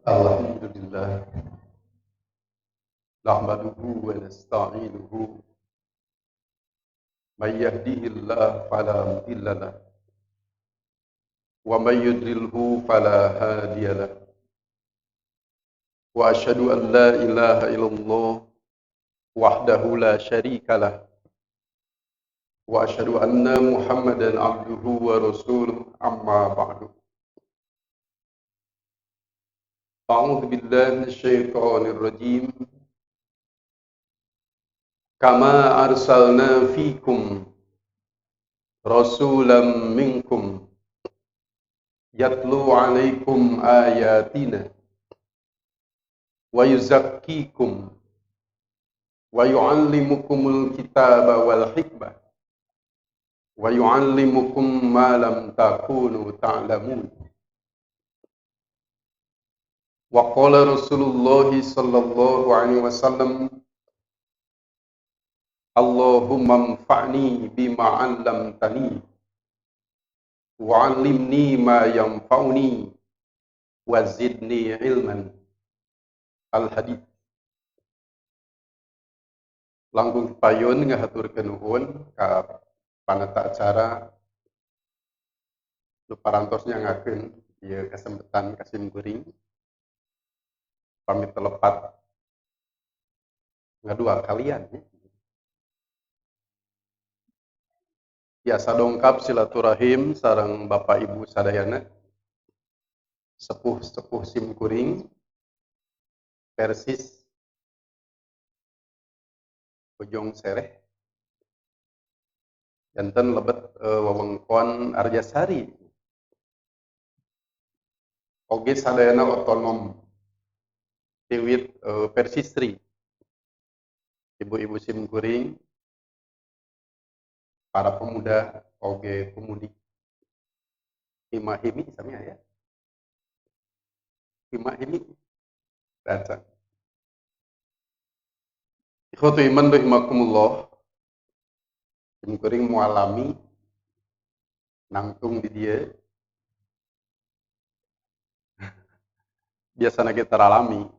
Alhamdulillah nahmaduhu wa nasta'inuhu may yahdihillahu fala mudilla lahu wa may yudlilhu fala hadiya lahu wa asyhadu an la ilaha illallah wahdahu la syarika lahu wa asyhadu anna Muhammadan abduhu wa rasuluhu amma ba'du. A'udzu billahi minasyaitonir rajim. Kama arsalna fikum rasulan minkum yatlu 'alaikum ayatina wa yuzakkikum wa yu'allimukumul kitaba wal hikmah wa yu'allimukum ma lam takunu ta'lamun. Wa qala Rasulullah sallallahu alaihi wasallam, Allahumma anfa'ni bima 'allamtani wa 'allimni ma yanfa'uni wa zidni ilman. Al-hadith. Langkung payun ngahaturkeun nuhun ka panata acara nu parantos nyangakeun ieu kasempatan ka sim kuring. Pamit telepat ngadua kalian ya. Biasa dongkap silaturahim sareng Bapak Ibu sadayana, sepuh-sepuh sim kuring, Persis Bojong Sereh, janten lebet wewengkon Arjasari, oge sadayana otonom tiwit Persistri, ibu-ibu sim kuring, para pemuda oge pemudi, hima-himi sami aya, hima-himi datang. Ikhwatu iman rahimakumullah, sim kuring mualami nangtung di dieu, biasana ge teralami.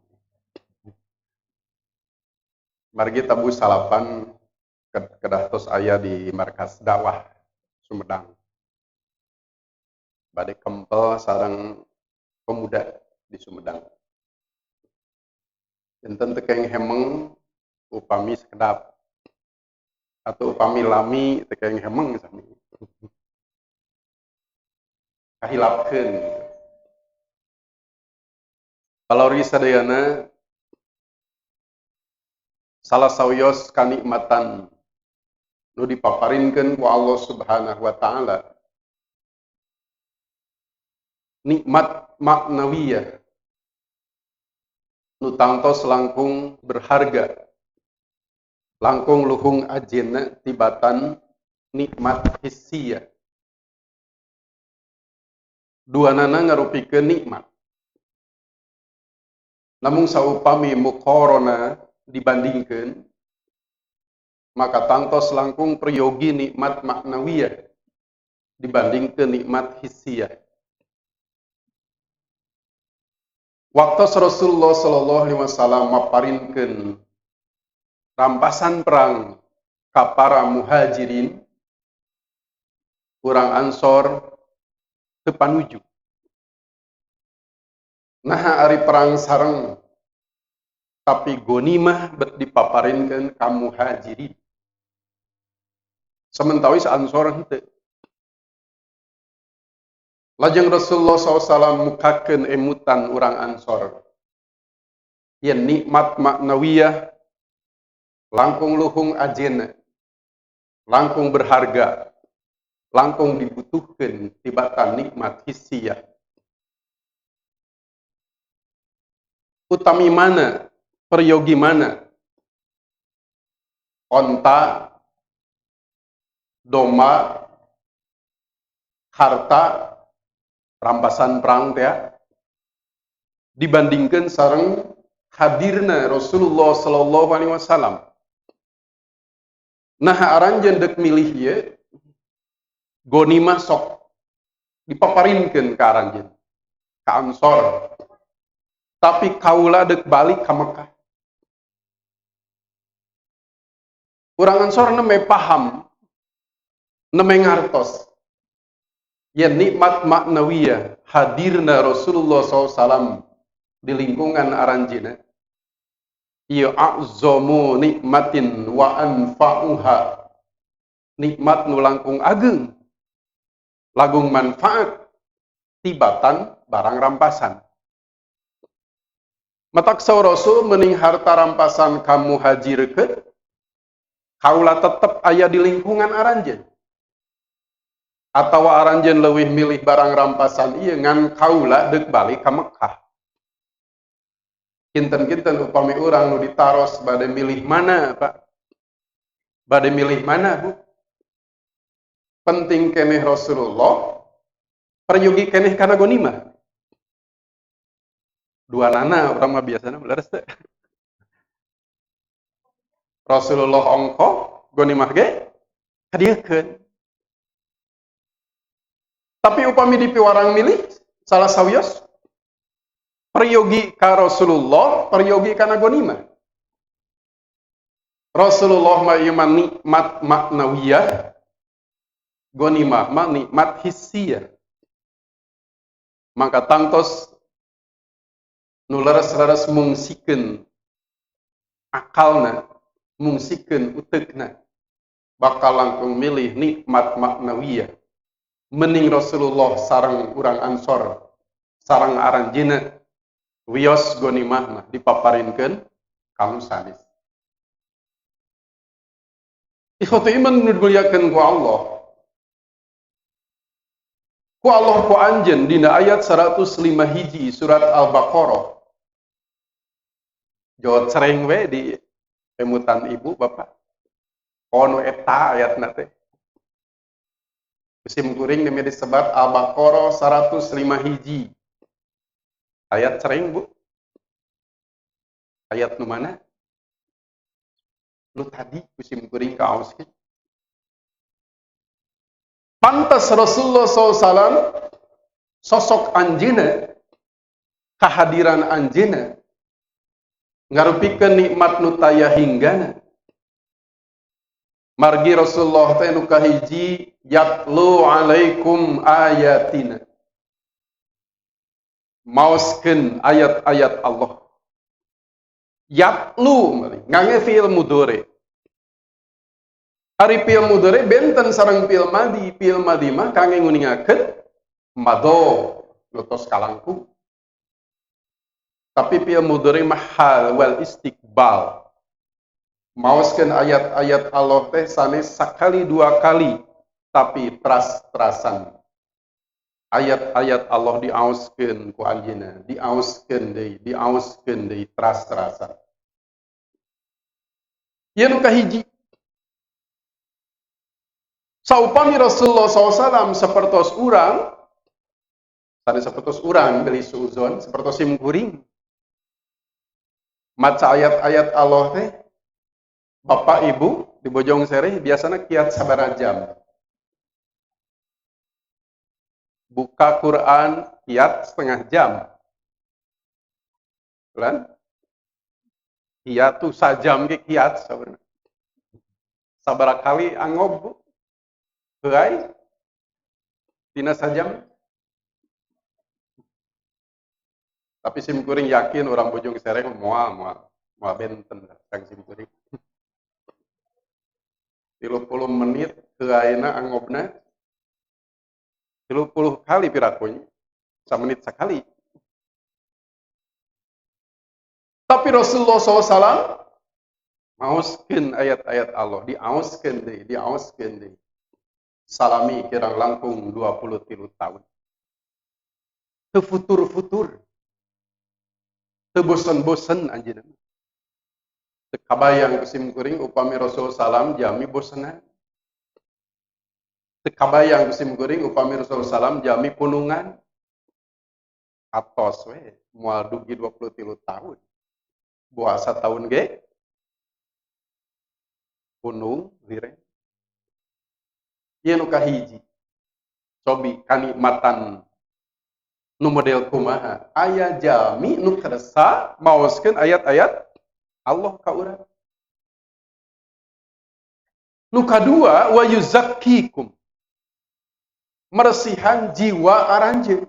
Margi tabu salapan kedah tos aya di markas dakwah Sumedang. Bade kempel sareng pemuda di Sumedang. Enten teu kenging hemeng upami sekedap atau upami lami teu kenging hemeng sami. Kahilapkeun. Palawari sadayana, salah sawios kanikmatan nu dipaparinkeun ku Allah Subhanahu wa taala, nikmat maknawiyah nu tangtos langkung berharga, langkung luhung ajena tibatan nikmat hissiyah. Duanana ngarupikeun nikmat, namun saupami muqarana dibandingkan, maka tangtos langkung priyogi nikmat maknawiyah dibandingkan nikmat hissiyah. Waktu Rasulullah sallallahu alaihi wasallam maparinkeun rampasan perang ka para muhajirin, urang Ansor teu panuju. Naha ari perang sareng, tapi gonimah bet dipaparinkeun ka muhajirin. Sementawis Ansor henteu. Lajeng Rasulullah sallallahu alaihi wasallam mukakeun emutan urang Ansor. Yen nikmat maknawiyah langkung luhung ajena, langkung berharga, langkung dibutuhkeun tibatan nikmat hissiyah. Utami mana, peryogi mana, onta, domba, harta, rampasan perang teh dibandingkan sareng hadirna Rasulullah sallallahu alaihi wasallam. Nah, aranjeun deuk milih ieu gonimah sok dipaparinkeun ka aranjeun, ka Ansor. Tapi kaula deuk balik ka Mekah. Urang Ansor nembe paham, nembe ngartos yen nikmat maknawiyah hadirna Rasulullah sallallahu alaihi wasallam di lingkungan aranjeunna ieu a'zamu nikmatin wa anfa'uha, nikmat nu langkung ageng lagung manfaat tibatan barang rampasan. Matak saur Rasul mending harta rampasan kamu hajirkeun, kaula tetep aya di lingkungan aranjeun. Atawa aranjeun leuwih milih barang rampasan ieu ngan kaula deuk balik ka Mekah. Kinten-kinten upami urang nu ditaros bade milih mana, Pak? Bade milih mana, Bu? Penting keneh Rasulullah, peryogi keneh kana gonimah. Dua nana urang mah biasana leres teh. Rasulullah ongko gonimah ge kadieukeun. Tapi upami dipiwarang milih salah sawios peryogi ka Rasulullah, peryogi kana gonimah. Rasulullah mah ieu mah nikmat maknawiyah, gonimah mah nikmat hissiyah. Maka tangtos nu leres-leres mungsikeun akalna, mungsikeun uteukna, bakal langkung milih nikmat maknawiyah. Mending Rasulullah sareng urang Ansor, sareng aranjeunna, wios gonimah mah dipaparinkeun ka nu sanes. Ikhwatu iman nu dimuliakeun ku Allah. Ku Allah ku anjeun dina ayat 105 hiji surat Al-Baqarah. Jawab cereng we di emutan ibu bapak. Kono eta ayatna teh. Musim kuring demi disebat Al-Baqarah 105 hiji. Ayat cereng bu. Ayat nu mana? Nu tadi musim kuring kaoskeun. Pantas Rasulullah shallallahu alaihi wasallam sosok anjeunna, kehadiran anjeunna ngarupikeun nikmat nu taya hinggana. Margi Rasulullah teh nu kahiji yatlu alaikum ayatina. Maoskeun ayat-ayat Allah. Yatlu ngange fi'il mudhari. Ari fi'il mudhari benten sareng fi'il madi. Fi'il madi mah kangge nguningakeun mado nu tos kalangkung. Tapi fi'il mudhari mah hal wal istiqbal. Maoskeun ayat-ayat Allah teh sanes sakali dua kali tapi teras-terasan. Ayat-ayat Allah diaoskeun ku anjeunna, diaoskeun deui, diaoskeun deui teras-terasan. Ieu nu kahiji. Saupami Rasulullah shallallahu alaihi wasallam sapertos urang, sanes sapertos urang beli suuzon, sapertos sim kuring. Maca ayat-ayat Allah teh, bapak ibu di Bojong Sereh biasanya kiat sabaraha jam. Buka Quran kiat setengah jam. Kan? Kiat tuh sajam ge kiat sabarana. Sabaraha kali angob bu? Heuay? Tina sajam. Tapi sim kuring yakin orang Bojong Sereh moal moal moal benten kang sim kuring. 30 menit heuayna angobna 30 kali pirakunya, samenit sekali. Tapi Rasulullah shallallahu alaihi wasallam maoskeun ayat-ayat Allah, diaoskeun deui, diaoskeun deui. Salami kirang langkung 23 tahun. Teu futur-futur. Teu bosen-bosen anjeunna. Teu kabayang ku sim kuring upami Rasul salam jami bosenan. Teu kabayang ku sim kuring upami Rasul salam jami punungan. Atos we moal dugi 23 tahun. Puasa tahun ge punung lireng. Ieu nu kahiji. Cobi kanikmatan Nu model kumaha? Aya jalmi nu kersa maoskeun ayat-ayat Allah ka urang. Nu kadua wa yuzakkikum. Meresihan jiwa aranjeun.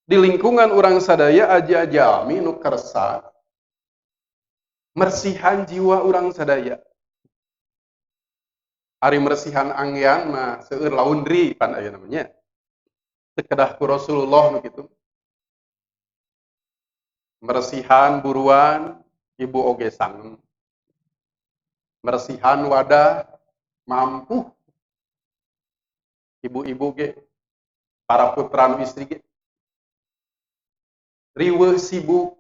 Di lingkungan urang sadaya aja jalmi nu kersa meresihan jiwa urang sadaya. Ari meresihan anggean mah seueur laundry pan aya namanya. Teu kedah ku Rasulullah nu kitu. Meresihan buruan ibu oge sangem. Meresihan wadah mampu. Ibu-ibu ge, para putra nu istri ge. Riweuh sibuk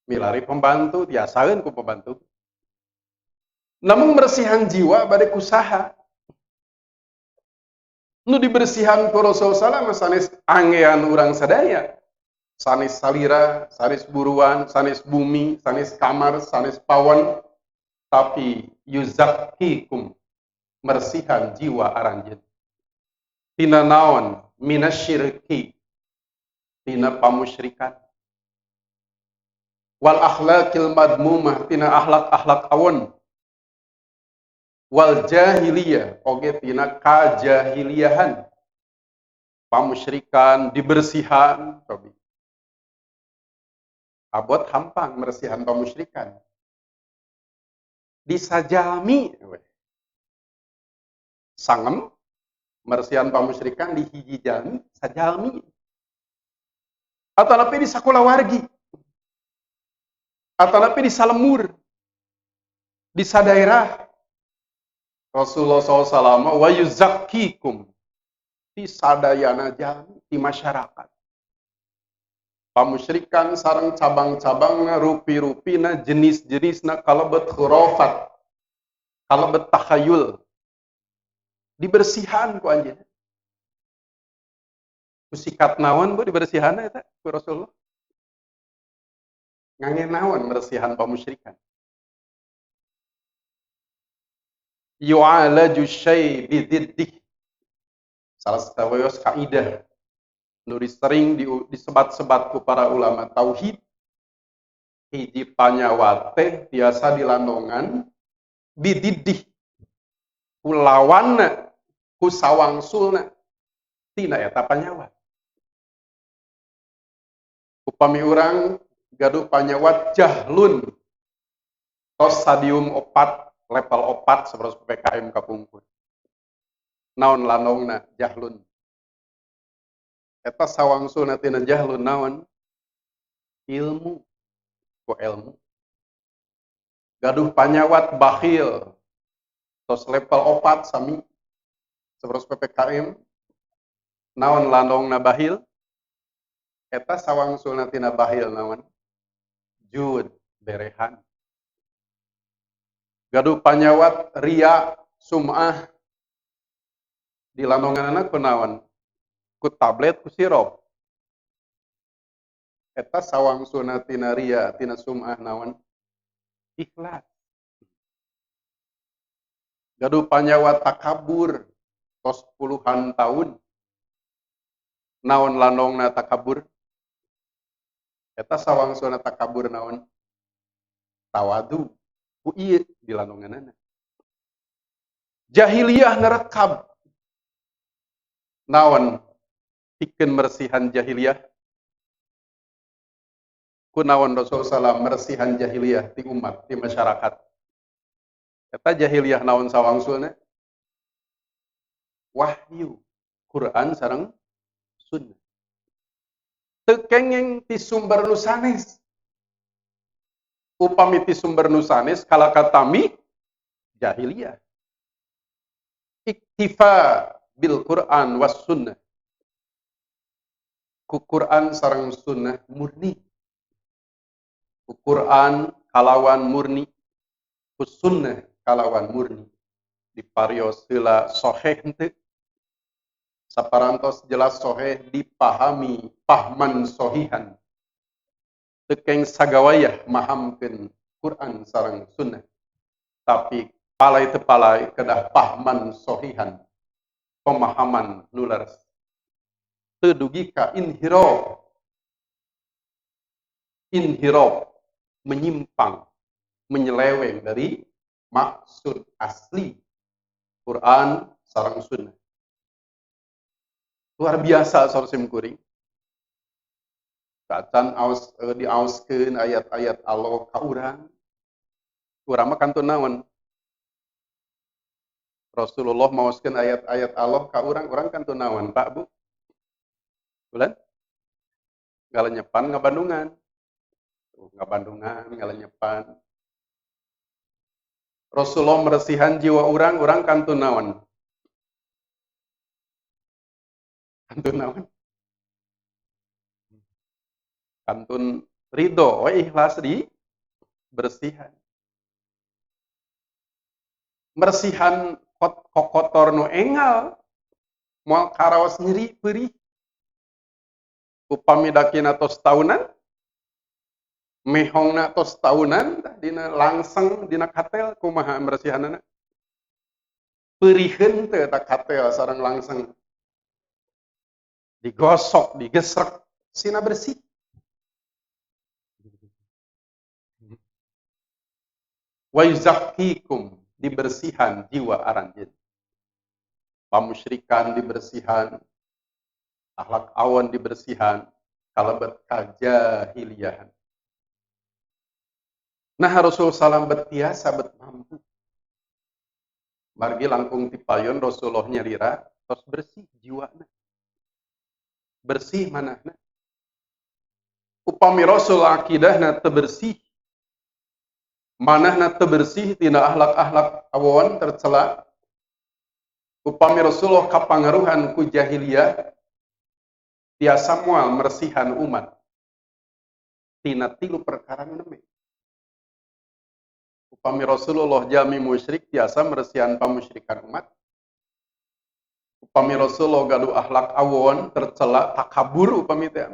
milari pembantu, tiasaeun ku pembantu. Namun meresihan jiwa bade kusaha. Nu dibersihan ku Rasul sallallahu alaihi wasallam sanes angean urang sadaya. Sanes salira, sanes buruan, sanes bumi, sanes kamar, sanes pawon, tapi yuzakkikum, meresihan jiwa aranjeun. Tina naon? Minasyirki, tina pamusyrikan. Wal akhlaqil madmumah, tina akhlak-akhlak awon. Wal jahiliyah, oge tina kajahiliahan. Pamusyrikan dibersihan, cobi. Abot hampang meresihan pamusyrikan. Disajami we. Sangem meresihan pamusyrikan di hiji jalmi sajalmi. Atanapi di sakola wargi. Atanapi di salemur. Di sadaerah. Rasulullah shallallahu alaihi wasallam wa yuzakkikum di sadayana jalmi di masyarakat. Pamusyrikan sareng cabang-cabangna, rupi-rupina, jenis-jenisna kalebet khurafat, kalebet takhayul. Dibersihan ku anjeunna. Ku sikat naon bu dibersihanna eta ku Rasulullah? Ngangge naon meresihan pamusyrikan? Yu'alaju syai' bididdih. Salah satu kaidah nu sering disebat-sebat ku para ulama tauhid, hiji panyawat teh tiasa dilandongan bididih ku lawanna, ku sawangsulna tina eta panyawat. Upami urang gaduh panyawat jahlun tos stadium 4, level 4 sapertos PPKM kapungkur. Naon landongna jahlun? Eta sawangsulna tina jahlun naon? Ilmu. Ku ilmu. Gaduh panyawat bakhil tos level 4 sami sapertos PPKM. Naon landongna bahil? Eta sawangsulna tina bahil naon? Jud, berehan. Gaduh panyawat ria, sum'ah, di landonganana ku naon? Ku tablet, ku sirup. Eta sawangsulna tina ria, tina sum'ah naon? Ikhlas. Gaduh panyawat takabur tos puluhan tahun. Naon landongna takabur? Eta sawangsulna takabur naon? Tawadu. Ku ieu di landonganana. Jahiliyah nerekab. Naon pikeun meresihan jahiliyah? Ku naon Rasul sallam meresihan jahiliyah di umat, di masyarakat? Eta jahiliyah naon sawangsulna? Wahyu, Quran sareng sunnah. Teu kengeng ti sumber nu sanes. Upami ti sumber nu sanes kalakatami jahiliyah. Iktifa bil Quran was sunnah. Ku Quran sareng sunnah murni. Ku Quran kalawan murni, ku sunnah kalawan murni. Diparios heula soheh henteu. Saparantos jelas soheh dipahami pahman sohihan. Teu keng sagawayah mahamkeun Quran sareng sunnah. Tapi palai teu palai kedah pahman sohihan. Pemahaman nu leres. Teu dugi ka inhiraf. Inhiraf, menyimpang, menyeleweng dari maksud asli Quran sareng sunnah. Luar biasa saur sim kuring. Sacan aos diaoskeun ayat-ayat Allah ka urang. Urang mah kantun naon? Rasulullah maoskeun ayat-ayat Allah ka urang, urang kantun naon, Pak, Bu? Bulan? Ngalenyepan ngabandungan. Ngabandungan, ngalenyepan. Rasulullah meresihan jiwa urang, urang kantun naon? Kantun naon? Kantun ridho, we ikhlas di bersihan. Meresihan kotor nu engal, moal karaos nyeri perih. Upami dakina tos taunan, mehongna tos taunan, dina langseng dina katel kumaha meresihanana? Periheun teu eta katel sareng langseng. Digosok, digesrek, sina bersih. Wa yuzakkikum, dibersihan jiwa aranjeun. Pamusyrikan dibersihan, akhlak awan dibersihan, kalebet kajahiliahan. Nah Rasul salam betiasa bet mampu. Margi langkung tipayon Rasulullah nyalira tos bersih jiwana. Bersih manahna. Upami Rasul akidahna teu bersih, manahna teu bersih tina akhlak-akhlak awon tercela. Upami Rasulullah kapangaruhan ku jahiliyah, tiasa moal meresihan umat tina tilu perkara nu neme. Upami Rasulullah jami musyrik tiasa meresihan pamusyrikan umat. Upami Rasulullah gaduh akhlak awon tercela takabur upami teh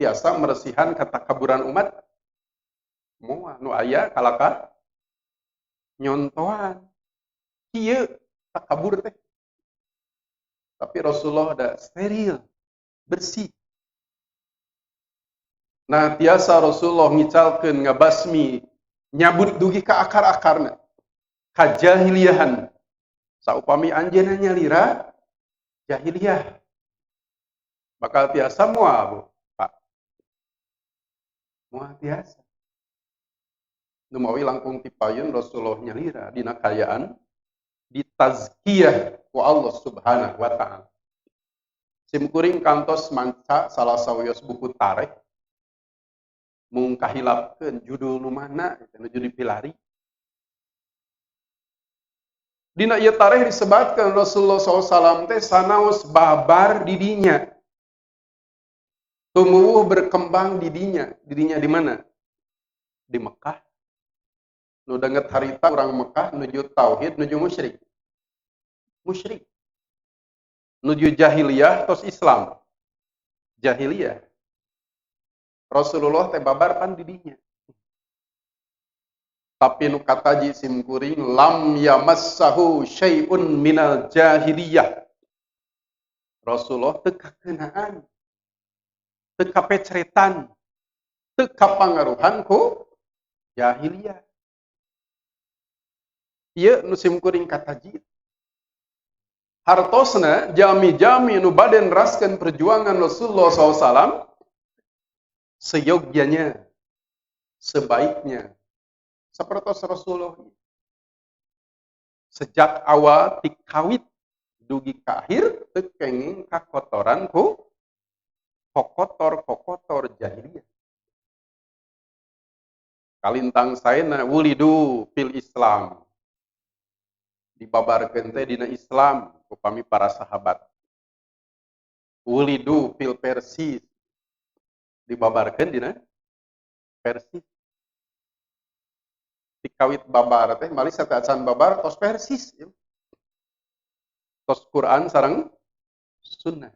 tiasa meresihan ketakaburan umat. Moal nu aya kalaka nyontohan kieu takabur teh. Tapi Rasulullah da steril, bersih. Nah tiasa Rasulullah ngicalkeun ngabasmi nyabut dugi ka akar-akarna kajahiliahan. Saupami anjeunna nyalira jahiliyah bakal tiasa moal, Bu, Pak. Moal tiasa. Nu mawi langkung tipayun Rasulullah nyalira dina kayaan ditazkiyah ku Allah Subhanahu wa taala. Simkuring kantos manca salah sawios buku tarikh mung kahilapkeun judul nu mana nuju dipilari. Dina ieu tarikh disebatkeun Rasulullah sallallahu alaihi wasallam teh sanaos babar di dinya. Tumuwuh berkembang di dinya. Di dinya di mana? Di Mekah. Nu danget harita urang Mekah nuju tauhid nuju musyrik. Musyrik. Nuju jahiliyah tos Islam. Jahiliyah. Rasulullah teh babar pan di dinya. Tapi nu kataji simkuring lam yamassahu syai'un minal jahiliyah. Rasulullah teu kakeunaan, teu kapecretan, teu kapangaruhan ku jahiliyah. Ieu nu simkuring kataji. Hartosna jami-jami nu bade neraskeun perjuangan Rasulullah sallallahu alaihi wasallam seyogyanya, sebaiknya sapertos Rasulullah sejak awal tikawit dugi ka akhir teu kenging kakotoran ku kokotor-kokotor jahiliyah. Kalintang saena wulidu fil Islam, dibabarkeun teh dina Islam upami para sahabat. Wulidu fil Persis, dibabarkeun dina Persis. Dikawit babar teh malih sateuacan babar tos Persis, tos Quran sareng sunnah.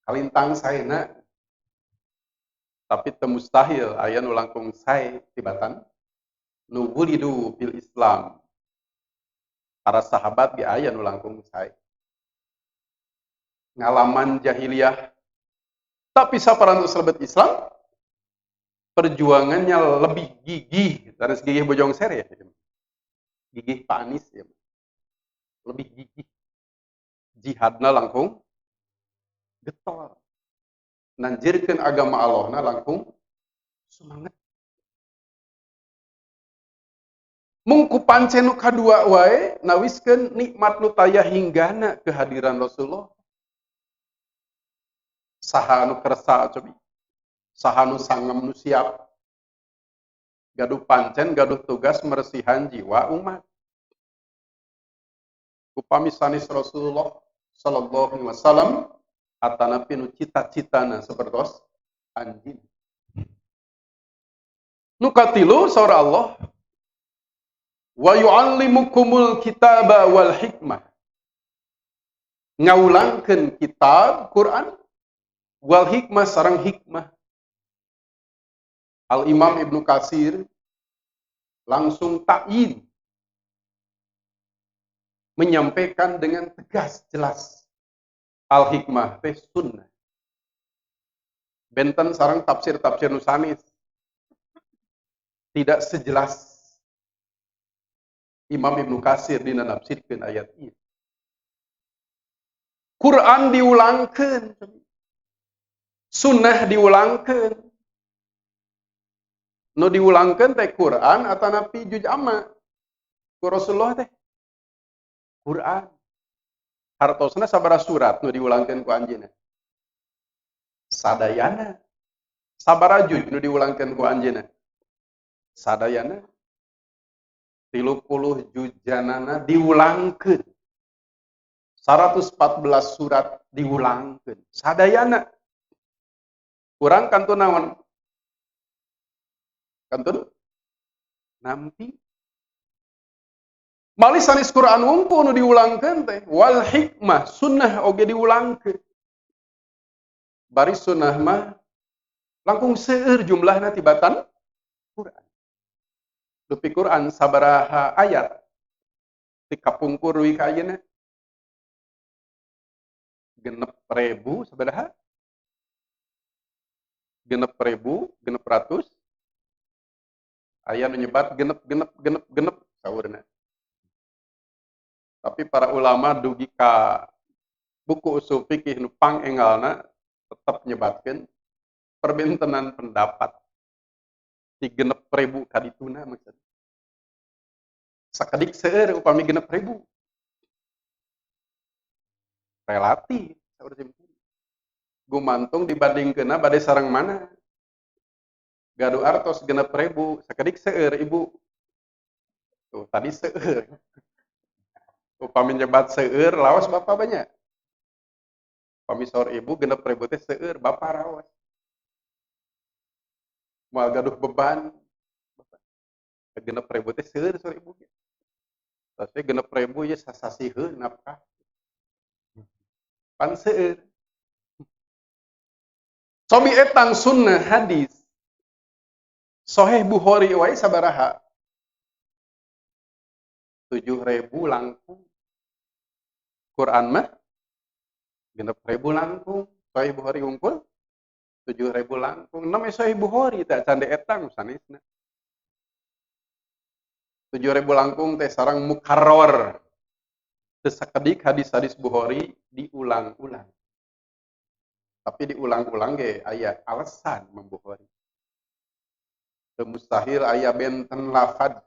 Kalintang saena, tapi teu mustahil aya nu langkung sae tibatan nu wulidu fil Islam. Para sahabat ge aya nu langkung sae. Ngalaman jahiliyah. Tapi saparantos lebet Islam, perjuangannya lebih gigih. Terus gigih Bojong Sere ya. Gigih Pak Anies ya. Lebih gigih. Jihadna langkung getol. Nanjirkeun agama Allahna langkung semangat. Mung ku pancen nu kadua wae nawiskeun nikmat nu taya hinggana kehadiran Rasulullah. Saha nu kersa cobi? Saha nu sangem, nu siap? Gaduh pancen, gaduh tugas meresihan jiwa umat. Upami sanes Rasulullah sallallahu alaihi wasallam atanapi nu cita-citana sapertos anjeun. Nu katilu, saur Allah, wa yu'allimukumul kitaba wal hikmah. Ngawulangkeun kitab Quran wal hikmah sareng hikmah. Al Imam Ibnu Katsir langsung ta'yin, menyampaikan dengan tegas jelas al hikmah teh sunnah. Benten sareng tafsir-tafsir nu sanes, tidak sejelas Imam Ibnu Katsir dina nafsirkeun ayat ieu. Quran diulangkeun, sunnah diulangkeun. Nu diulangkeun teh Quran atanapi juz amma ku Rasulullah teh? Quran. Hartosna sabaraha surat nu diulangkeun ku anjeunna? Sadayana. Sabaraha juz nu diulangkeun ku anjeunna? Sadayana. 30 jujanana diulangkeun. 114 surat diulangkeun. Sadayana. Kurang kantun naon? Kantun nampi. Malih sanes Quran wungkul nu diulangkeun teh, wal hikmah, sunnah oge diulangkeun. Bari sunnah mah langkung seueur jumlahna tibatan Quran. Dupi Quran sabaraha ayat ti kapungkur dugi ka ayeuna? 6.000 sabaraha? 6.600. Aya nu nyebat genep genep genep genep saurna. Tapi para ulama dugi ka buku usul fikih nu pangengalna tetap nyebatkeun perbentenan pendapat di 6.000 kadituna, maksudna. Sakedik seueur upami 6.000. Relatif saur. Gumantung dibandingkeunna bade sareng mana. Gaduh artos 6.000, sakedik seueur, Ibu? Tuh, tadi seueur. Upami nyebat seueur, lawas Bapak banyak. Upami saur Ibu 6.000 teh seueur, Bapak raos. Moal gaduh beban. 6.000 teh seueur saur Ibu. Tapi 6.000 ya sasasiheun nafkah. Pan seueur. Cobi etang sunnah, hadis. Sahih Bukhari wae sabaraha? 7.000 langkung. Quran mah 6.000 langkung. Sahih Bukhari wungkul 7.000 langkung. Nama Sahih Bukhari tak cande etang sanesna. 7.000 langkung teh sareng mukarror. Teu sakedik hadis-hadis Bukhari diulang-ulang. Tapi diulang-ulang ge aya alasan Imam Bukhari. Teu mustahil aya benten lafad,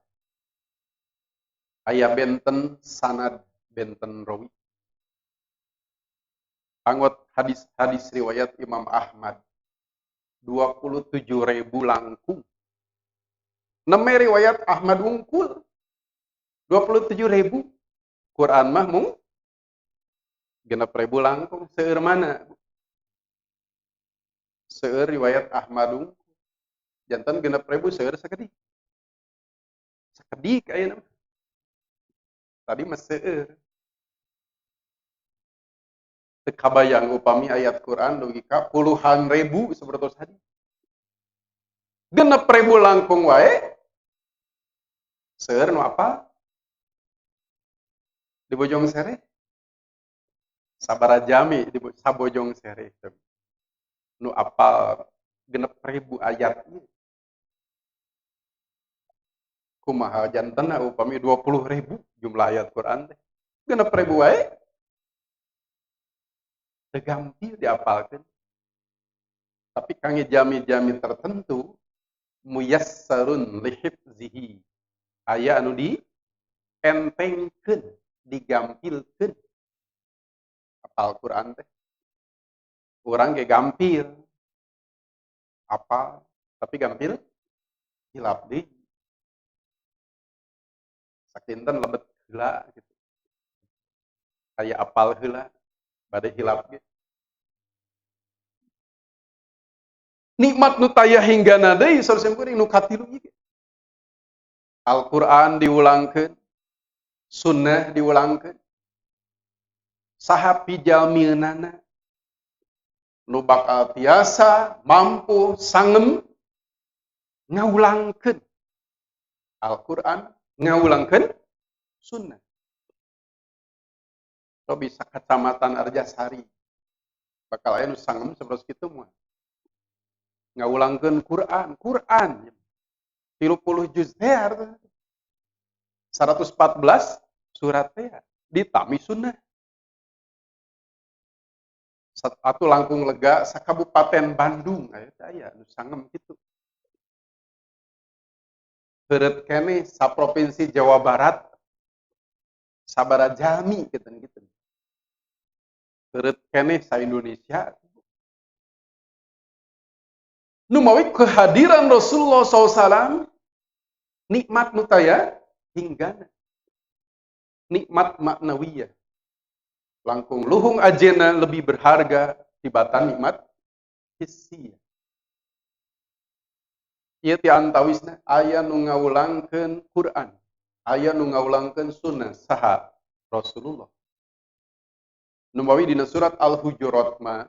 aya benten sanad, benten rawi. Angot hadis-hadis riwayat Imam Ahmad 27.000 langkung. Neme riwayat Ahmad wungkul 27.000. Quran mah mung 6.000 langkung. Seueur mana? Seueur riwayat Ahmad wungkul. Janten 6.000 seueur sakedik. Sakedik ayeuna. Tadi mah seueur. Teu kabayang upami ayat Quran dugi ka puluhan ribu seperti tadi. 6.000 langkung wae. Seueur nu apa? Di Bojong Sere. Sabaraha jalmi di sabojong sere nu apal 6.000 ayat? Kumaha jantena upami 20.000 jumlah ayat Quran teh? 6.000 wae teu gampil diapalkeun. Tapi kangge jalmi-jalmi tertentu, muyassarun lihifzihi, aya anu di entengkeun, digampilkeun apal Quran teh. Urang ge gampil apal, tapi gampil hilap deui. Sakinten lebet heula gitu, aya apal heula, bade hilap ge. Nikmat nu taya hinggana deui, saur simkuring, nu katilu ieu. Al-Qur'an diulangkeun, sunnah diulangkeun. Saha pijalmieunana nu bakal tiasa mampu sangem ngawulangkeun Al-Qur'an, ngawulangkeun sunnah? So bisa kecamatan Arjasari bakal aya nu sangem seperti kitu moal ngawulangkeun Quran? Quran 30 juz teh, 114 surat teh, ditami sunnah. Atau langkung lega sakabupaten Bandung aya aya nu sangem kitu. Beureut keneh saprovinsi Jawa Barat sabaraha jalmi kitu kitu. Beureut keneh sa Indonesia. Numawi kehadiran Rasulullah SAW nikmat nu taya hinggana, nikmat maknawiyah langkung luhung ajena, lebih berharga tibatan nikmat hissiyah. Ieu ti antawisna aya nu ngawulangkeun Quran, aya nu ngawulangkeun sunnah. Saha? Rasulullah. Numawi dina surat Al-Hujurat mah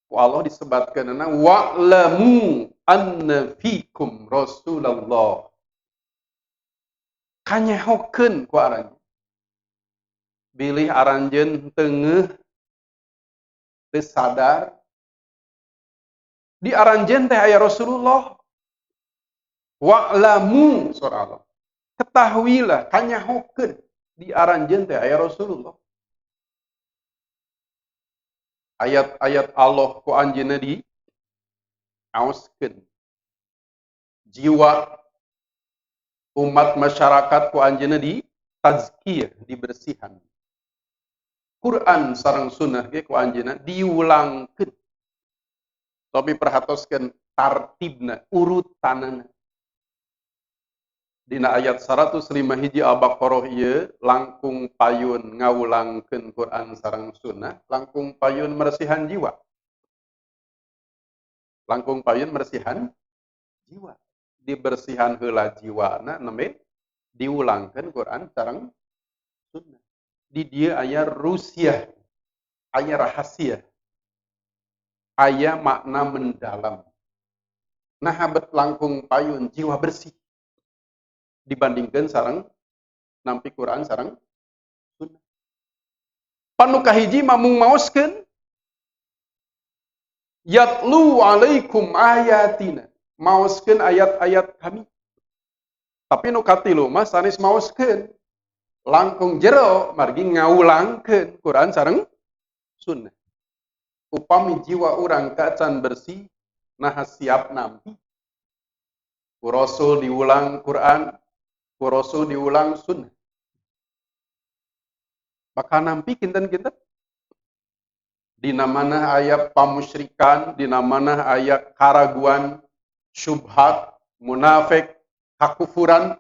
ku Allah disebatkeunana wa'lamu anna fikum Rasulullah. Kanyahokeun ku aranjeun. Bilih aranjeun teu teu sadar di aranjeun teh aya Rasulullah. Wa'lamu, surah Allah. Ketahuilah, kanyahokeun di aranjeun teh aya Rasulullah. Ayat-ayat Allah ku anjeunna di aoskeun. Jiwa umat masyarakat ku anjeunna di tazkiyah, dibersihan. Quran sareng sunnah ge ku anjeunna diulangkeun. Tapi perhatoskeun tartibna, urutanana. Dina ayat 105 hiji Al-Baqarah ieu langkung payun ngawulangkeun Quran sareng sunnah, langkung payun meresihan jiwa. Langkung payun meresihan jiwa. Dibersihan heula jiwana, nembe diulangkeun Quran sareng sunnah. Di dieu aya rusia, aya rahasia, aya makna mendalam. Nah, bet langkung payun jiwa bersih dibandingkan sareng nampi Quran sareng sunnah. Pan nu kahiji mah mung maoskeun, yatlu alaikum ayatina, maoskeun ayat-ayat kami. Tapi nu katilu mah sanes maoskeun, langkung jero margi ngawulangkeun Quran sareng sunnah. Upami jiwa urang kacan bersih, nah siap nampi ku Rasul diulang Quran, ku Rasul diulang sunnah, bakal nampi kinten-kinten. Dina mana aya pamusyrikan, dina mana aya karaguan, syubhat, munafik, kakufuran,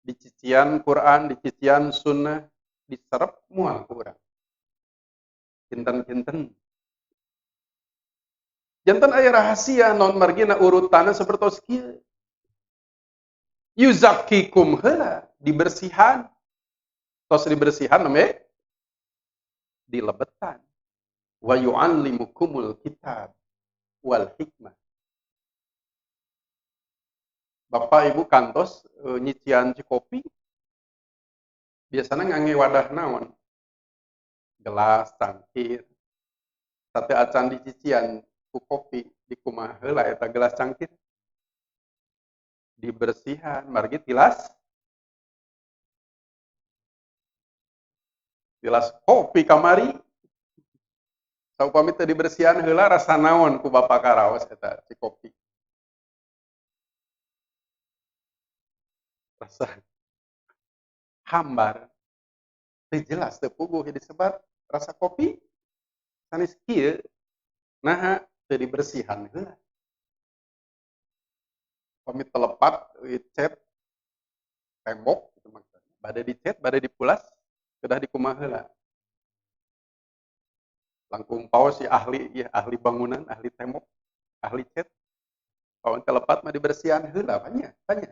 dicician Quran, dicician sunnah, diserap mual ku urang. Kinten-kinten. Janten aya rahasia non margina urutanna sapertos kieu. Yuzakkikum heula, dibersihan. Tos dibersihan namanya dilebetan. Wa yu'allimukumul kitab wal hikmah. Bapak Ibu kantos nyician cikopi biasanya ngangge wadah naon? Gelas, cangkir. Sate acan dicician ku kopi dikumaha heula eta gelas cangkir. Dibersihan margi tilas. Tilas kopi kamari. Saupami teu dibersihan heula rasa naon ku bapak karaos eta si kopi. Rasa hambar. Teu jelas teu puguh disebat rasa kopi sanes kieu naha teu dibersihan heula. Pami telepat cat tembok gitu maksudnya. Bade dicet, bade dipulas, kedah dikumaha heula. Langkung paos si ahli, ya, ahli bangunan, ahli tembok, ahli cat. Paon telepat mah dibersihan heula banyak, banyak.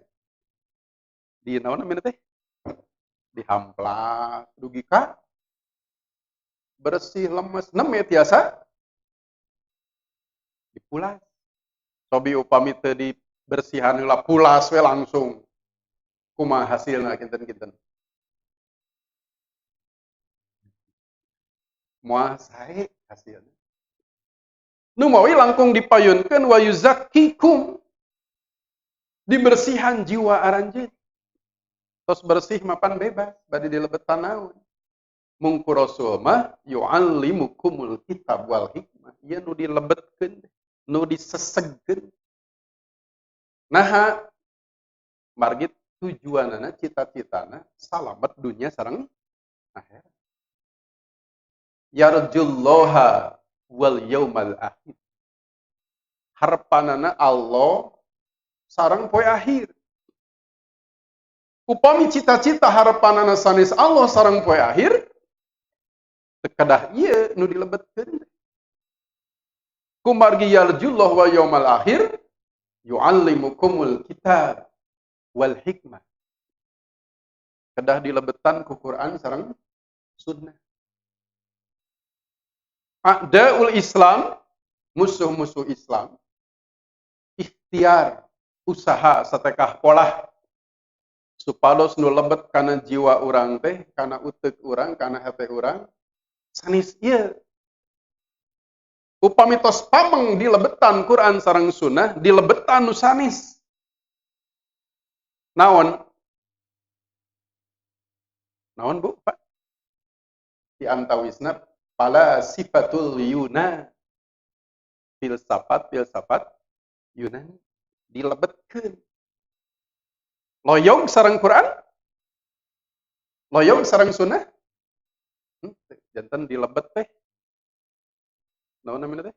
Di naon namanya teh? Dihamplak dugi ka bersih lemes neme tiasa dipulas. Sobi upami teu dibersihan heula pulas we langsung. Kumaha hasilna kinten-kinten? Moal sae hasilna. Nu mawi langkung dipayunkeun wa yuzakkikum. Dibersihan jiwa aranjeun. Tos bersih mapan bebas bade dilebetan naon. Mungku Rasul mah yu'allimukumul kitab wal hikmah. Ieu nu dilebetkeun, nu disesegkeun. Naha margi tujuanana cita-citana salamet dunya sareng akhirat. Yarjullaha wal yaumal akhir. Harapanana Allah sareng poe akhir. Upami cita-cita harapanana sanes Allah sareng poe akhir, teu kedah ieu nu dilebetkeun. Kumargi yarjullah wa yaumal akhir yu'allimukumul kitab wal hikmah. Kedah dilebetan ku Quran sareng sunnah. A'daul Islam, musuh-musuh Islam, ikhtiar, usaha satekah polah supados nu lebet kana jiwa urang teh, kana uteuk urang, kana hate urang, sanes ieu. Upami tos pameng dilebetan Quran sareng sunnah, dilebetan nu sanes. Naon? Naon Bu, Pak? Di antawisna pala sifatul Yuna, filsafat Yunani dilebetkeun. Loyong sareng Quran? Loyong sareng sunnah? Janten dilebet teh. Naon namina teh?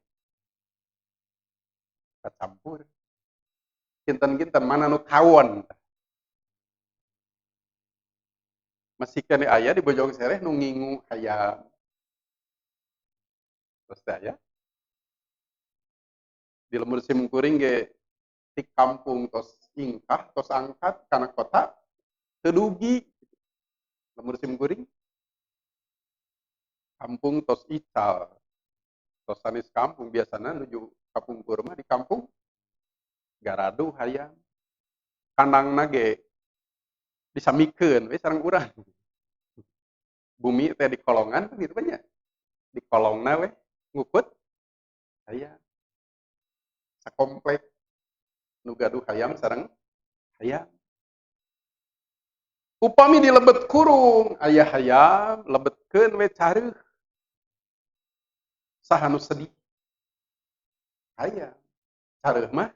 Kacampur. Kinten-kinten mana nu kawon. Masih kene aya di Bojong Sereh nu ngingu hayam. Terus teh aya. Di lembur simkuring ge di kampung tos ingkah tos angkat kana kota teu dugi. Lembur simkuring kampung tos ical. Tos sanes kampung biasana nuju kapungkur mah di kampung garaduh hayam. Kandangna ge disamikeun we sareng urang. Bumi teh di kolongan gitu banyak. Di kolongna we ngukut hayam. Sakomplek nu gaduh hayam sareng hayam. Upami dilebet kurung aya hayam lebetkeun we careuh. Saha nu sedih? Hayam. Careuh mah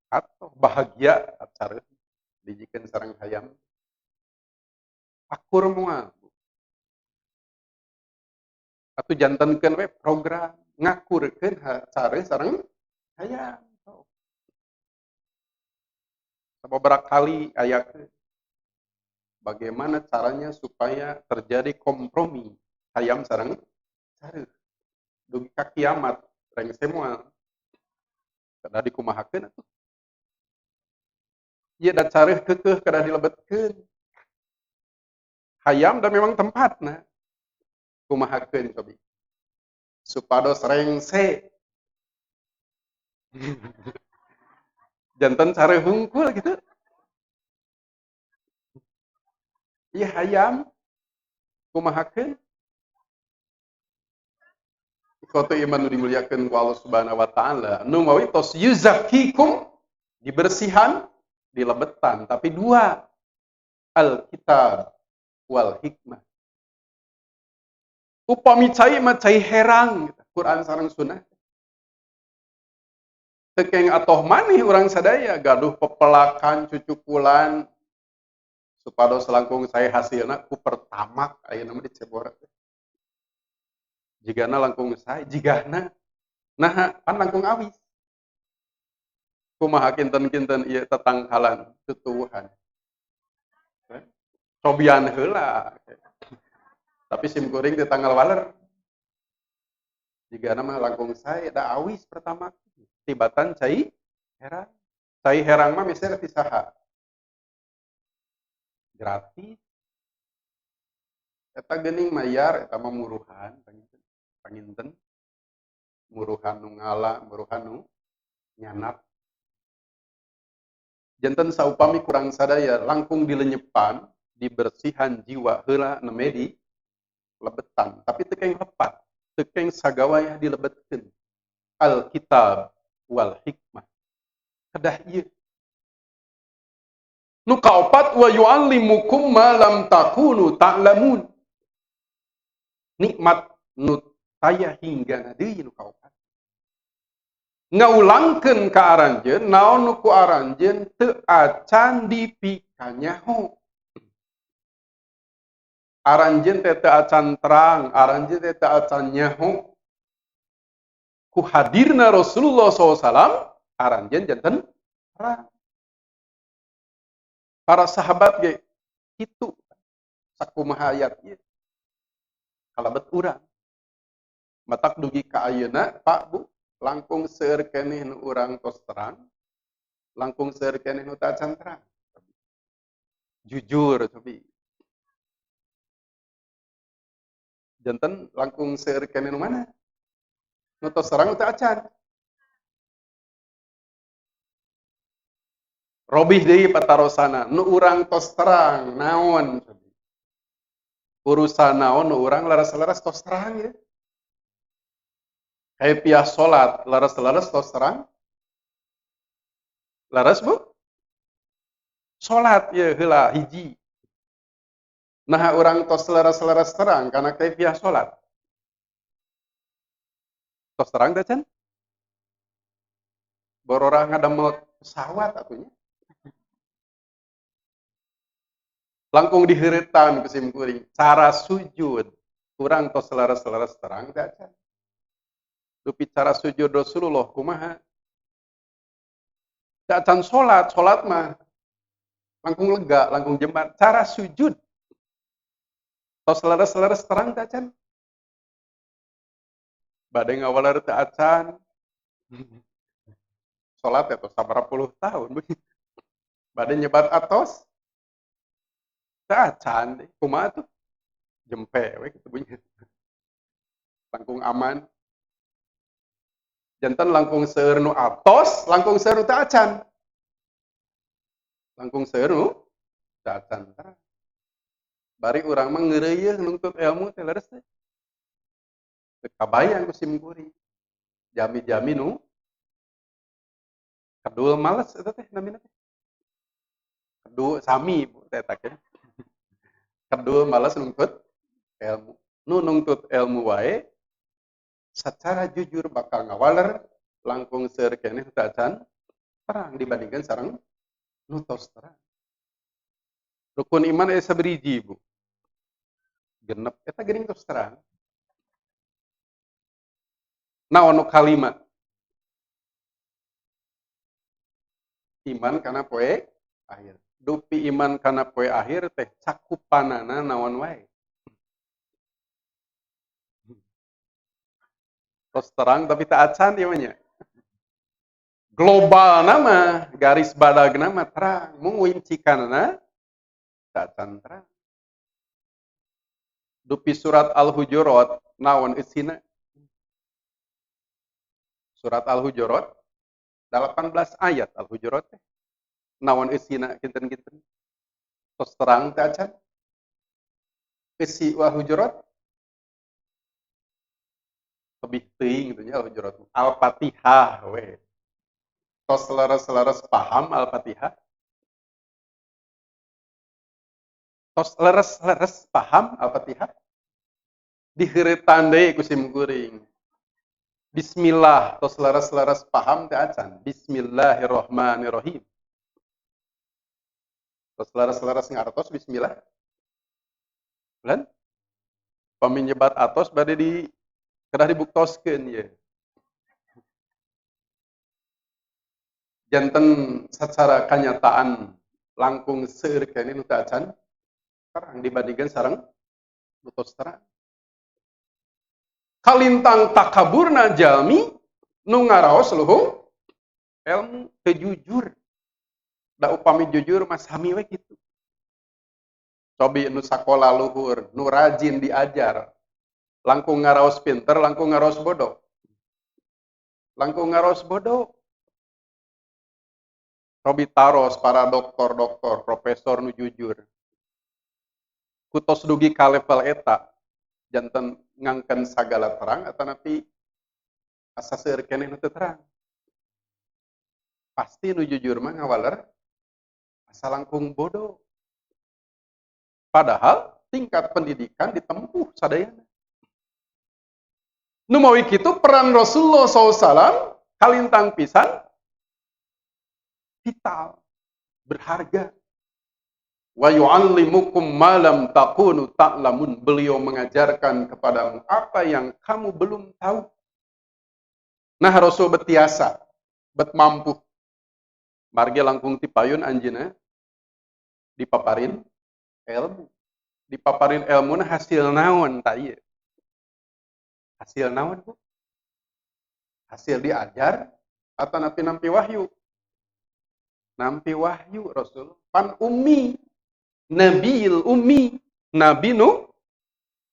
atau bahagia careuh dijikeun sareng hayam. Akur moal. Atuh jantenkeun we program ngakurkeun careuh sareng hayam. Sababaraha kali ayakeun bagaimana caranya supaya terjadi kompromi hayam sareng careuh. Dugi ka kiamat rengse moal. Kedah dikumahakeun atuh. Ieu da careuh keukeuh kedah dilebetkeun. Hayam da memang tempatna. Kumahakeun cobi. Supados rengse. Janten careuh hungkul gitu. Ieu hayam kumahakeun? Ikhwatu iman nu dimuliakeun ku Allah Subhanahu wa taala, nu mawi tos yuzakkikum dibersihan, dilebetan, tapi dua, alkitab wal hikmah. Upami cai mah cai herang, Quran sareng sunnah. Teu keng atoh maneh urang sadaya gaduh pepelakan cucukulan supados langkung saya hasilna ku pertamak ayeuna mah dicebor. Jigana langkung sae, jigana naha pan langkung awis. Kumaha kinten-kinten ieu tetangkalan tutuwuhan. Cobian heula. Tapi sim kuring teh tanggal waler. Jigana mah langkung sae da awis pertama. Tibatan cai herang. Cai herang mah meser ti saha? Gratis. Eta geuning mayar eta mah muruhan panginten. Muruhan nu ngala, muruhan nu nyanap. Janten saupami kurang sadaya langkung dilenyepan, dibersihan jiwa heula neme di lebetan, tapi teu keng lepat, teu keng sagawayah dilebetkeun. Alkitab wal hikmah. Kedah ieu. Nu kaopat wa yu'allimukum ma lam takunu ta'lamun. Nikmat nu taya hingga deui nu kaopat. Ngaulangkeun ka aranjeun naon nu ku aranjeun teu acan dipikanyaho. Aranjeun teh teu acan terang, aranjeun teh teu acan nyaho. Ku hadirna Rasulullah shallallahu alaihi wasallam, aranjeun janten terang. Para sahabat ge kitu sakumaha ayat ieu. Kalebet urang. Matak dugi ka ayeuna, Pak, Bu, langkung seueur keneh nu urang tos terang, langkung seueur keneh nu teu acan terang. Jujur tapi janten langkung seueur keneh nu mana? Nu tos terang nu teu acan. Robih deui patarosana, nu urang tos terang naon? Urusan naon nu urang laras-laras tos terang ya. Kaifiah salat laras-laras tos terang. Laras Bu? Salat ya heula hiji. Nah urang tos laras-laras terang karena kaifiah salat. Tos terang teh can? Bororah ngadamel pesawat atunya. Langkung diheuretan ku sim kuring. Cara sujud urang tos laras-laras terang teh can. Dupi cara sujud Rasulullah kumaha? Teu acan salat, salat mah langkung lega, langkung jembar. Cara sujud tos laras-laras terang teh acan. Bade ngawaler teu acan. Salat teh tos sabaraha puluh tahun. Bade nyebat atos teu acan deui. Kumaha tuh? Jempe we kitu bunyi. Langkung aman. Janten langkung seueur nu atos, langkung seueur nu teu acan. Langkung seueur nu teu acan. Bari urang mah ngeureuyeuh nuntut ilmu teh leres teh. Teu kabayang ku sim kuring. Jami-jami nu kedul males eta teh namina teh. Kedul sami Bu teh eta teh. Kedul males nuntut ilmu. Nu nuntut ilmu wae secara jujur bakal ngawaler langkung seueur keneh teu acan terang dibandingkan sareng nu tos terang. Rukun iman aya saberiji Bu. Genep eta geuning tos terang. Naon nu kalima? Iman kana poe akhir. Dupi iman kana poe akhir teh cakupanana naon wae. Tos terang tapi tak acan ieu mah nya. Global nama, garis badag nama terang, mung wincikanana tak acan terang. Dupi surat Al-Hujurat naon isina? Surat Al-Hujurat 18 ayat Al-Hujurat teh. Naon isina kinten-kinten? Tos terang teh acan. Isi Al-Hujurat Lebih teuing gitu nya Al-Hujurat. Al-Fatihah we. Tos leres-leres paham Al-Fatihah? Tos leres-leres paham Al-Fatihah? Diheuretan deui ku sim kuring. Bismillah, tos leres-leres paham teh acan. Bismillahirrahmanirrahim. Tos leres-leres ngartos bismillah. Bulan? Pami nyebat atos bade di kedah dibuktoskeun ye. Janten secara kanyataan langkung seueur keneh nu teu acan terang dibandingkan sareng nu tos terang. Kalintang takaburna jalmi nu ngaraos luhung ilmu teu jujur. Da upami jujur mah sami we kitu. Cobi nu sakola luhur, nu rajin diajar, langkung ngaraos pinter, langkung ngaraos bodoh. Langkung ngaraos bodoh. Cobi taros para doktor-doktor, profesor nu jujur. Kutos dugi ka level eta, janten ngangken sagala terang atanapi asa seueur keneh nu teu terang. Pasti nu jujur mah ngawaler asa langkung bodoh. Padahal tingkat pendidikan ditempuh sadayana. Nu mawi kitu peran Rasulullah shallallahu alaihi wasallam kalintang pisan vital, berharga. Wa yu'allimukum ma lam takunu ta'lamun. Beliau mengajarkan kepadamu apa yang kamu belum tahu. Nah Rasul betiasa, bet mampu. Margi langkung tipayun anjeunna dipaparin ilmu. Dipaparin ilmu na hasil naon tak ieu? Hasil naon Bu? Hasil diajar atau nampi-nampi wahyu? Nampi wahyu Rasul pan ummi, nabiil ummi, nabi nu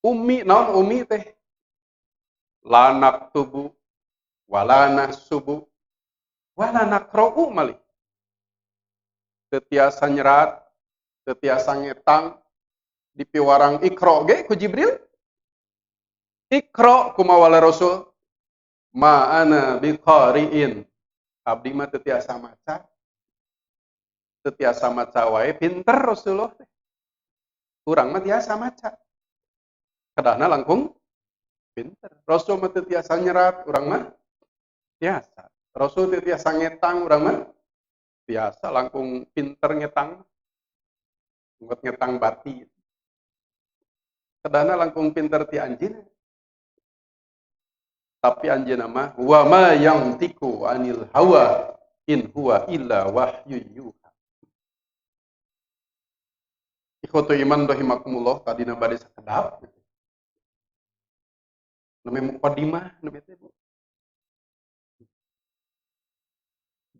ummi. Naon ummi teh? Lanak tubu wala nahsubu wala naqra'u malih. Teu tiasa nyerat, teu tiasa ngetang, dipiwarang ikra ge ku Jibril. Ikra kumaha Rasul? Ma ana biqari'in. Abdi mah teu tiasa maca. Teu tiasa maca wae pinter Rasulullah teh. Urang mah tiasa maca. Kedahna langkung pinter. Rasul mah teu tiasa nyerat, urang mah tiasa. Rasul teu tiasa ngetang, urang mah tiasa langkung pinter ngetang. Ngot ngetang bati. Kedahna langkung pinter ti anjeunna. Tapi anjeunna mah wa ma yantiqu anil hawa in huwa illa wahyu yuha. Ikhwatu iman rahimakumullah, tadina bade sakedap. Nami mukadimah nami teh Bu.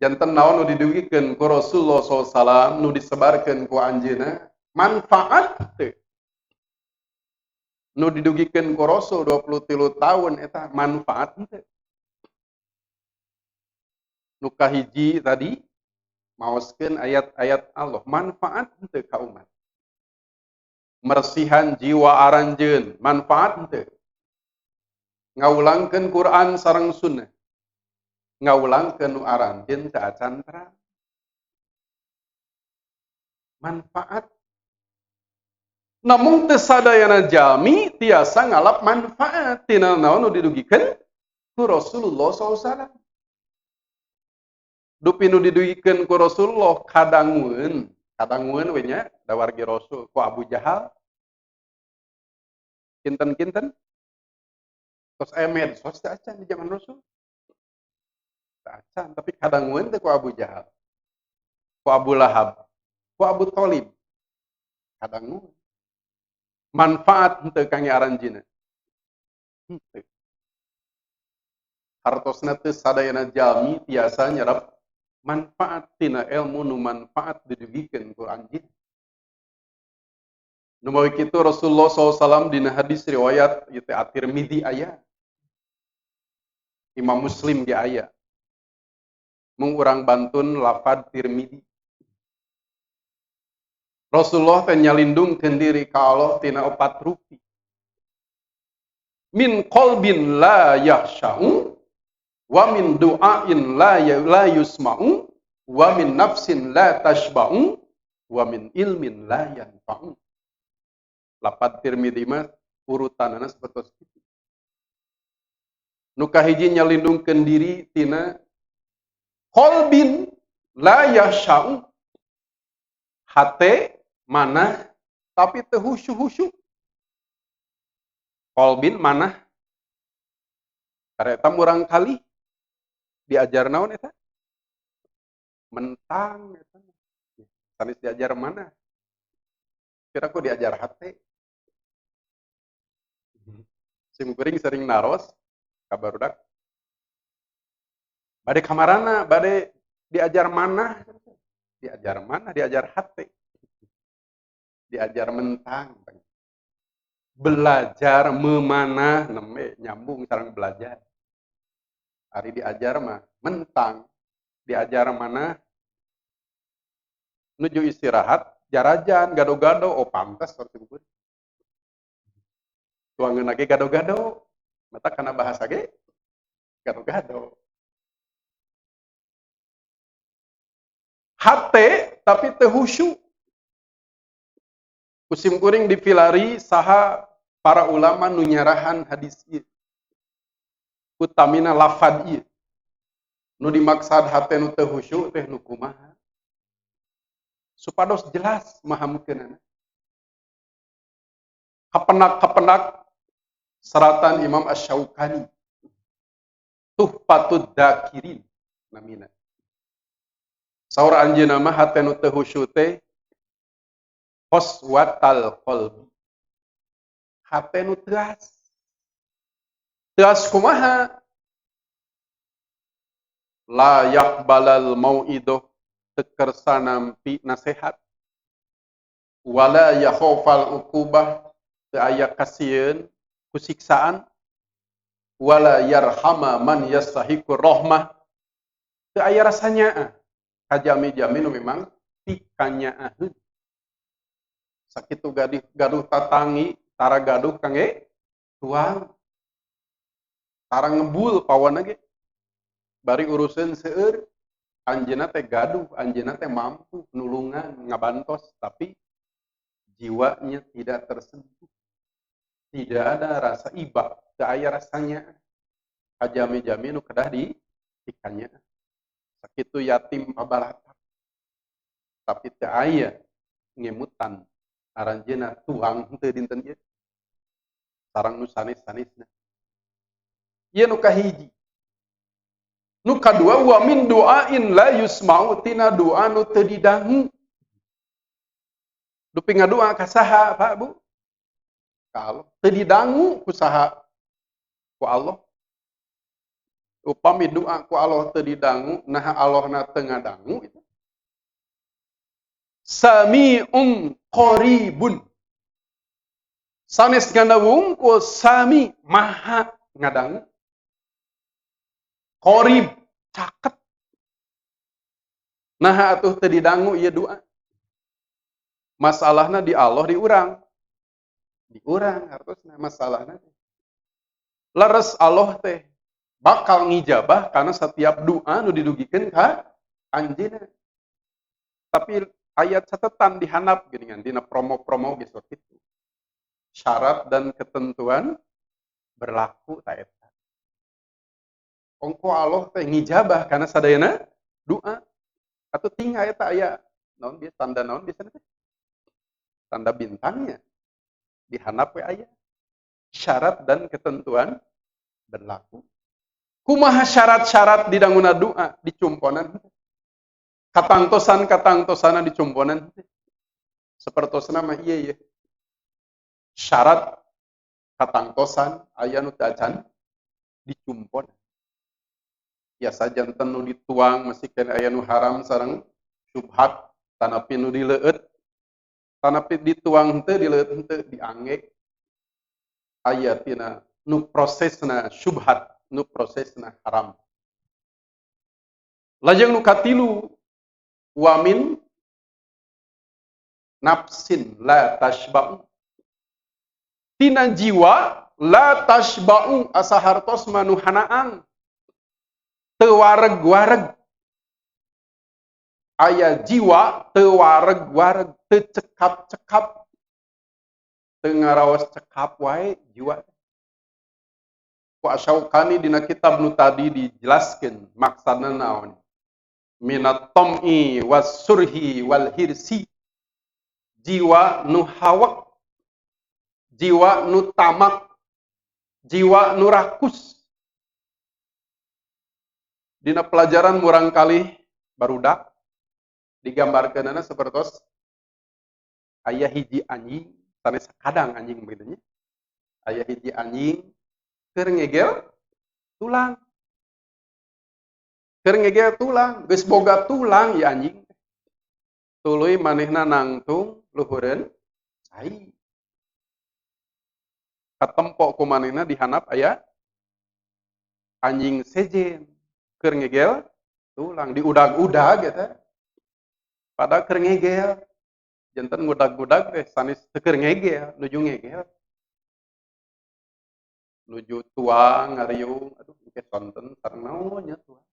Janten naon nu didugikeun ku Rasulullah shallallahu alaihi wasallam nu disebarkeun ku anjeunna manfaat teu. Nu didugikeun ku Rasul 23 tahun eta manfaat teu. Nu kahiji tadi maoskeun ayat-ayat Allah manfaat teu ka umat. Mersihan jiwa aranjeun manfaat teu. Ngawulangkeun Quran sareng sunnah. Ngawulangkeun nu aranjeun teu acan terang. Manfaat. Namun teu sadayana jalmi tiasa ngalap manfaat tina naon nu didugikeun ku Rasulullah shallallahu alaihi wasallam. Dupi nu didugikeun ku Rasulullah kadangueun, kadangueun we nya da wargi Rasul ku Abu Jahal. Kinten-kinten tos aya medsos teh acan di zaman Rasul. Teu acan, tapi kadangueun teh ku Abu Jahal, ku Abu Lahab, ku Abu Thalib. Kadangueun. Manfaat henteu kangge aranjeunna. Henteu. Hartosna teu sadayana jalmi tiasa nyerap manfaat tina ilmu nu manfaat didugikeun ku anjeun. Nu mawi kitu Rasulullah shallallahu alaihi wasallam dina hadis riwayat ieu teh At-Tirmizi aya. Imam Muslim ge aya. Mung urang bantun lafad Tirmizi. Rasulullah teh nyalindungkeun diri ka Allah tina opat rupi. Min qalbin la yakhsha'u wa min du'ain la yusma'u wa min nafsin la tashba'u wa min ilmin la yanfa'u. Lapad Tirmidzi mah urutanana seperti itu. Nu kahiji nyalindungkeun diri tina qalbin la yakhsha'u, hate manah tapi teu husyu-husyu. Qalbin manah kareta murang kali diajar naon eta? Mentang eta. Sanes diajar mana? Kira ku diajar hate. Sim kuring sering naros ka barudak. Bade kamarana, bade diajar mana? Diajar mana? Diajar hate. Diajar mentang. Belajar memanah nembe nyambung sareng belajar. Ari diajar mah mentang, diajar mana nuju istirahat jarajan gado-gado, oh pantas seperti itu. Tuangan lagi gado-gado, mata kana bahasa ge gado-gado. Hate tapi teu husyu. Kusim kuring dipilari saha para ulama nu nyarahan hadis ieu. Utamina lafad ieu. Nu dimaksad hate nu teu husyu teh nu kumaha? Supados jelas mahamkeunana. Kapenak-kapenak seratan Imam Asy-Syaukani. Tuhfatud Dzakirin namina. Saur anjeunna mah hate nu teu husyu teh qaswatal qalbi. Hate nu teas. Teas kumaha? La yaqbalal mau'idah, tekersa nampi nasihat. Wala yakhafal uqubah, teu aya kasieun kusiksaan. Wala yarhama man yastahiqur rahmah, teu aya rasanya. Kajami-jami nu memang pikanyaaheun. Sakitu gaduh tatangi, tara gaduh kangge tuang. Tara ngebul pawana ge. Bari urusan seueur, anjeunna teh gaduh, anjeunna teh mampu nulungan, ngabantos, tapi jiwanya tidak tersentuh. Tidak ada rasa iba, teu aya rasanya. Kajami-jami nu kedah di ikannya. Sakitu yatim pabalatak. Tapi teu aya ngemutan aranjeunna tuang henteu dinten ieu. Sareng nu sanes-sanesna. Ieu nu kahiji. Nu kadua wa min du'ain la yusma'u, tina doa nu teu didangu. Dupi ngadoa ka saha, Pak, Bu? Ka Allah. Teu didangu ku saha? Ku Allah. Upami doa ku Allah teu didangu, naha Allahna teu ngadangu itu. Sami'un qaribun. Sanes ngandawung ku sami maha ngadangu. Qarib caket. Naha atuh teu didangu ieu doa. Masalahna di Allah di urang. Di urang hartosna masalahna. Leres Allah teh bakal ngijabah karena setiap doa nu didugikeun ka anjeunna. Tapi ayat catatan dihandap geuningan dina promo-promo geus kitu. Syarat dan ketentuan berlaku ta eta. Ongko Allah teh ngijabah karena sadayana doa. Atau tinggal eta aya naon bieu tanda naon biasana teh? Tanda bintangnya. Dihandap we aya. Syarat dan ketentuan berlaku. Kumaha syarat-syarat didanguna doa dicumponan. Katangtosan-katangtosana dicumponan. Sapertosna mah ieu ye. Syarat katangtosan aya nu teu acan dicumpon. Biasa janten nu dituang masih kena aya nu haram sareng syubhat tanapi nu dileueut. Tanapi dituang henteu dileueut henteu diangge aya tina nu prosesna syubhat, nu prosesna haram. Lajeng nu katilu wa min nafsin la tashba'u. Tina jiwa La tashba'u asa hartos manu hanaan. Teu wareg-wareg. Aya jiwa teu wareg-wareg, teu cekap-cekap. Teu ngaraos cekap wae jiwa. Ku Asyaukani dina kitab nu tadi dijelaskeun maksudna naon. Minat tom'i was surhi wal hirsi. Jiwa nu hawak, jiwa nu tamak, jiwa nu rakus. Dina pelajaran murangkalih barudak digambarkeunana sapertos aya hiji anjing, sanes sakadang anjing begitu nya. Aya hiji anjing keur ngegel tulang. Keur ngegel tulang, geus boga tulang ieu anjing. Tuluy manehna nangtung luhureun cai. Katempo ku manehna dihanap aya anjing sejen keur ngegel tulang, diudag-udag eta. Pada keur ngegel, janten ngudag-ngudag teh sanes teu keur ngegel, nuju ngegel. Nuju tuang ngariung, aduh engke sonten sareng naon nya tuang.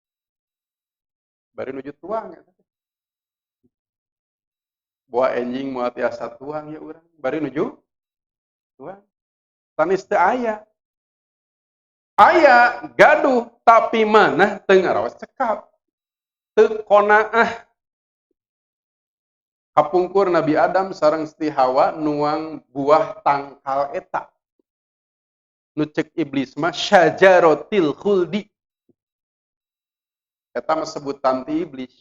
Bari nuju tuang eta. Boa enjing moal tiasa tuang ya urang, bari nuju tuang. Sanes teu aya. Aya gaduh tapi manah teu ngaraos cekap. Teu qonaah. Kapungkur Nabi Adam sareng Siti Hawa nuang buah tangkal eta. Nu cek iblis mah syajarotil khuldi. Eta mah sebutan ti iblis.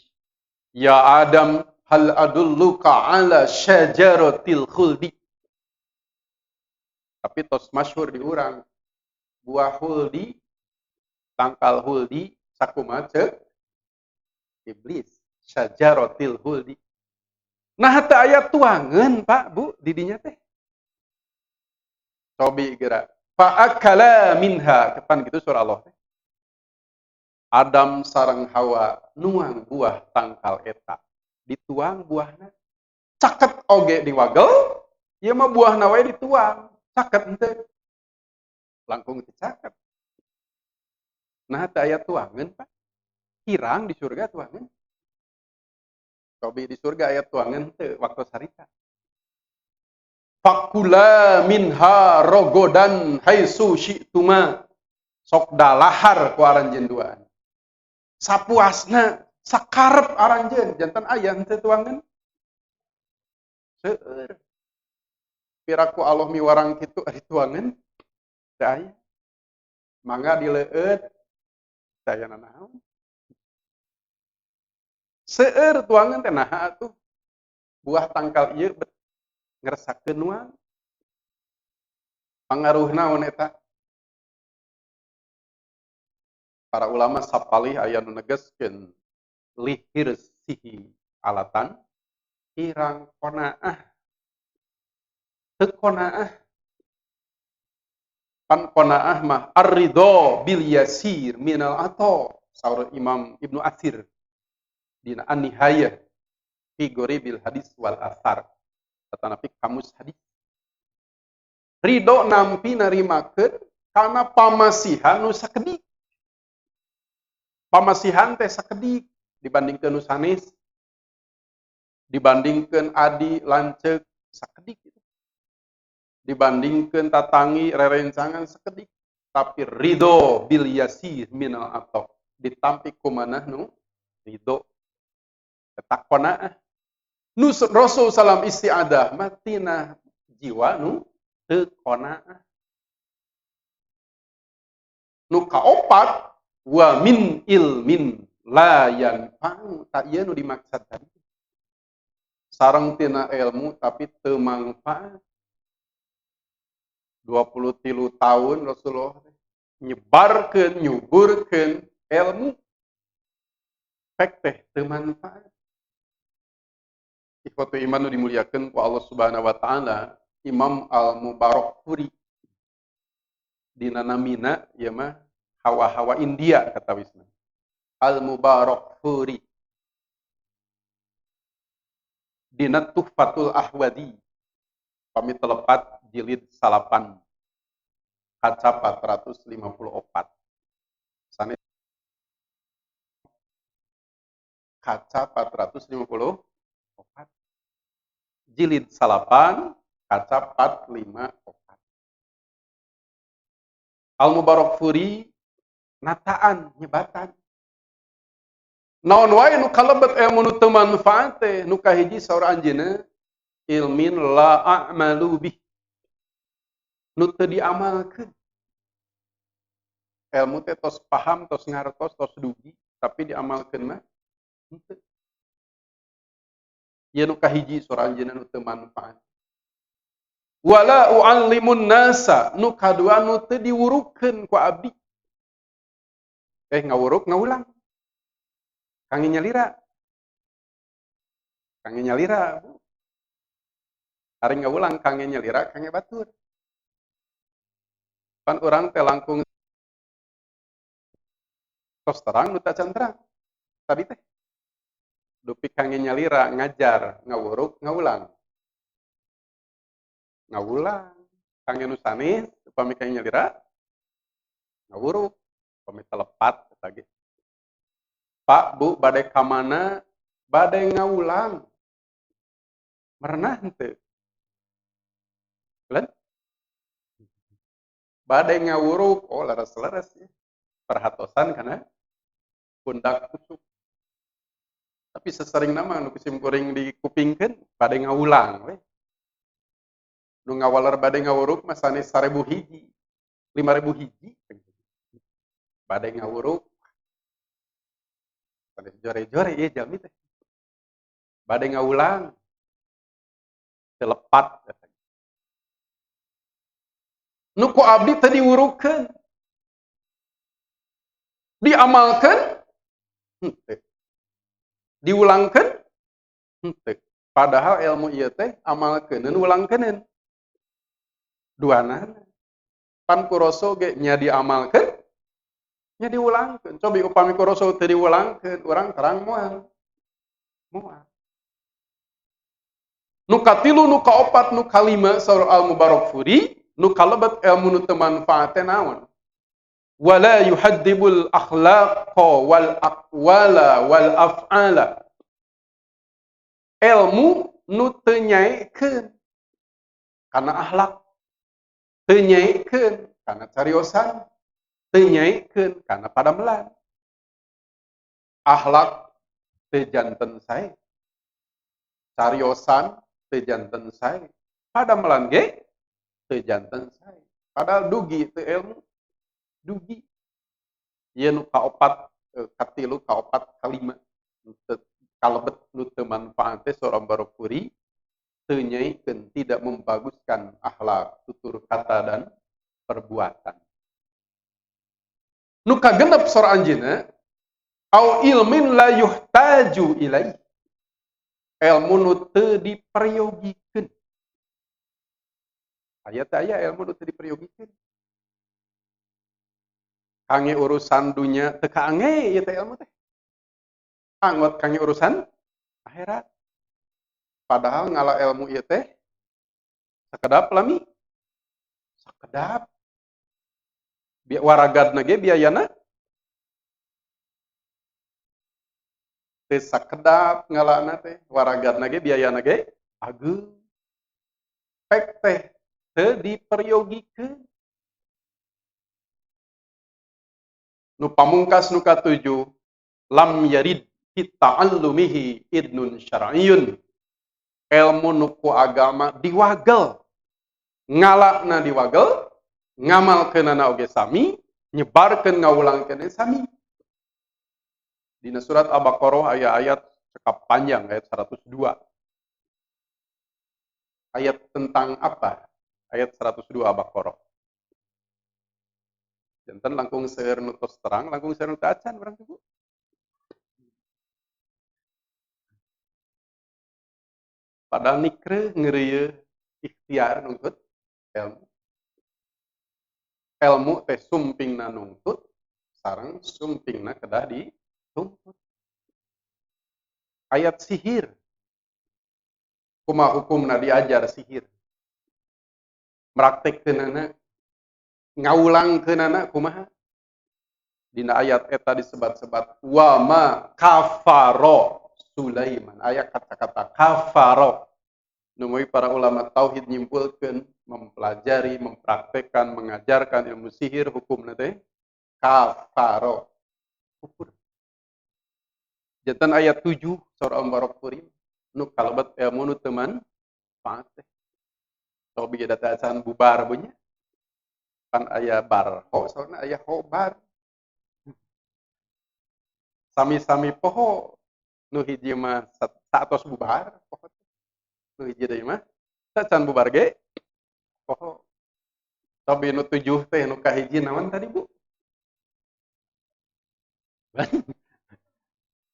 Ya Adam, hal adulluka ala syajarotil khuldi. Tapi tos masyhur di urang. Buah huldi, tangkal huldi, sakumaha cek iblis, syajarotil huldi. Nah, teu aya tuangeun, Pak, Bu, di dinya teh. Cobi geura. Fa'akala minha, kapan gitu surah Allah teh. Adam sareng Hawa nuang buah tangkal eta. Dituang buahna. Caket oge diwagel, ieu mah buahna wae dituang. Caket henteu. Langkung teu caket. Nah, teu aya tuangeun, Pak. Hirang di surga tuangeun. Cobi di surga aya tuangeun teu waktu sarita. Fakula minha rogodan haitsu syi'tuma. Sok dalahar ku aranjeun duaan. Sapuasna sakarep aranjeun janten aya henteu tuangeun. Seueur. Piraku Allah miwarang kitu ari tuangeun teu aya. Mangga dileueut teu aya nanaon. Seueur tuangeun teh naha atuh. Buah tangkal ieu bet ngeresakeun nuang. Pangaruh naon eta? Para ulama sapalih aya nu negeskeun lihir sihi alatan hirang qonaah. Teu qonaah. Pan qonaah mah ar-ridho bil yasir minal ato, saur Imam Ibnu Atsir dina An-Nihayah fi Ghoribil Hadis wal Atsar. Tetapi kamus hadis. Ridho nampi narimakeun kana pamasihan nu sakedik. Pamasihan teh sakedik dibandingkeun nu sanes, dibandingkeun adi lanceuk sakedik gitu. Dibandingkeun tatangi rerencangan sakedik, tapi ridho bil yasir minal ato, ditampi kumanah nu ridho. Eta qonaah. Nu Rasul salam istiadah matina jiwa nu teu qonaah. Nu kaopat wa min ilmin la yanfa'u, tak ieu nu dimaksud tadi. Sareng tina ilmu tapi teu mangfaat. 23 tahun Rasulullah nyebarkeun, nyuburkeun ilmu. Pek teh teu manfaat. Ikhwatu iman nu dimuliakeun ku Allah Subhanahu wa taala, Imam Al-Mubarakfuri dina namina ieu mah hawa-hawa India kata wisna. Al-Mubarakfuri dina Tuhfatul Ahwadi pami telepat jilid 9. kaca 454. Sanes kaca 454. Jilid 9 kaca 454. Al-Mubarakfuri nataan nyebatan. Naon wae nu kalebet ilmu nu teu manfaat teh, nu kahiji saur anjeunna ilmin la a'malu bih, nu teu diamalkeun. Ilmu teh tos paham, tos ngartos, tos dugi, tapi diamalkeun mah henteu. Ieu nu kahiji saur anjeunna nu teu manfaat. Wala u'allimun nasa, nu kadua nu teu diwurukeun ku abdi. Ngawuruk ngawulang. Kange nyalira. Kange nyalira, Bu. Ari ngawulang kange nyalira, kange batur. Pan urang teh langkung tos terang nu tacan terang. Tadi teh dupi kange nyalira ngajar, ngawuruk ngawulang. Ngawulang kange nu sanes upami kange nyalira ngawuruk, upami telepat eta ge. Pak, Bu, bade ka mana? Bade ngawulang. Merenah henteu? Bulan? Bade ngawuruk, oh leres-leres ya. Perhatosan kana pundak kusuk. Tapi sesering nama nu kusim kuring dikupingkeun bade ngawulang we. Nu ngawaler bade ngawuruk mah sanes 1000 hiji, 5000 hiji. Bade ngawuruk sanes jore-jore ieu jami teh. Bade ngawulang telepat. Nu ku abdi teu diwurukeun. Diamalkeun henteu. Diulangkeun henteu. Padahal ilmu ieu teh amalkeuneun ulangkeuneun. Duanana. Pan ku Rasul ge nya diamalkeun nya diulangkeun. Cobi upami ku Rasul teu diulangkeun, urang terang moal. Moal. Nu katilu, nu kaopat, nu kalima saur Al-Mubarakfuri, nu kalebet ilmu nu teu manfaat teh naon? Wala yuhaddibul akhlaqa wal aqwala wal af'ala. Ilmu nu teu nyaekeun kana akhlak, teu nyaekeun kana cariosan, teu nyaekeun kana padamelan. Akhlak teu janten sae, cariosan teu janten sae, padamelan ge teu janten sae. Padahal dugi teu ilmu, dugi. Ieu nu kaopat, katilu, kaopat, kalima kalebet nu teu manfaat teh saur Mubarakfuri teu nyaikeun, tidak membaguskan akhlak, tutur kata dan perbuatan. Nu kagenep saur anjeunna au ilmin la yuhtaju ilaih, ilmu nu teu diperyogikeun. Aya teh aya ilmu nu teu diperyogikeun. Kange urusan dunya teu kaange ieu teh ilmu teh. Angot kange urusan akhirat. Padahal ngala ilmu ieu teh sakedap lami. Sakedap. Waragadna ge biayana teu sakedap ngalana teh, waragadna ge biayana ge ageung. Pek teh teu diperyogikeun. Nu pamungkas nu katujuh, lam yarid fi ta'allumihi idnun syar'iyyun. Ilmu nu ku agama diwagel, ngalakna diwagel, ngamalkeunana oge sami, nyebarkeun ngawulangkeun sami. Dina surat Al-Baqarah aya ayat cekap panjang, ayat 102. Ayat tentang apa? Ayat 102 Al-Baqarah. Janten langkung seueur nu tos terang, langkung seueur nu teu acan urang teh, Bu. Padahal nikreuh ngeureuyeuh ikhtiar nuntut ilmu. Ilmu teh sumpingna nungtut, sareng sumpingna kedah dituntut. Ayat sihir. Kumaha hukumna diajar sihir? Praktekkeunana Ngawulangkeunana kumaha? Dina ayat eta disebat-sebat wa ma kafaro Sulaiman. Aya kata-kata kafaro. Numui para ulama tauhid nyimpulkeun mempelajari, mempraktekkan, mengajarkan ilmu sihir hukumna teh kafaro. Kufur. Janten ayat 7 surah Al-Mubarakfuri nu kalebet ilmu nu teu manfaat teh. Sok bieu data acan bubar bunyi. Pan aya barho, saurna aya hobar. Sami-sami poho nu hiji mah saatos bubar poho. Nu hiji deui mah sacan bubar ge poho. Tapi nu 7 teh nu kahiji naon tadi, Bu?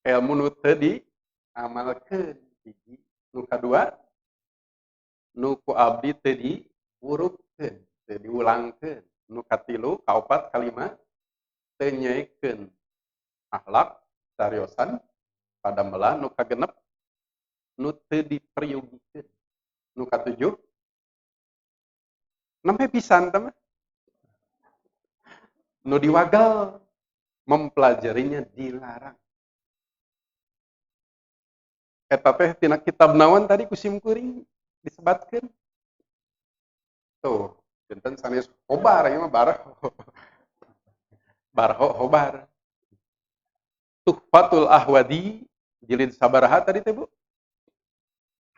Ilmu nu teu diamalkeun hiji, nu kadua nu ku abdi teu diwurukkeun, teu diulangkeun, nu katilu, kaopat, kalima teu nyaekeun akhlak cariosan padamelan, nu kagenep nu teu dipriyogikeun, nu katujuh nembe pisan teh mah nu diwagal mempelajarinya dilarang. Eta teh tina kitab naon tadi ku sim kuring disebatkeun. Tuh, janten sanes hobar ieu mah barho. Barho hobar. Tuhfatul Ahwadi jilid sabaraha tadi teh, Bu?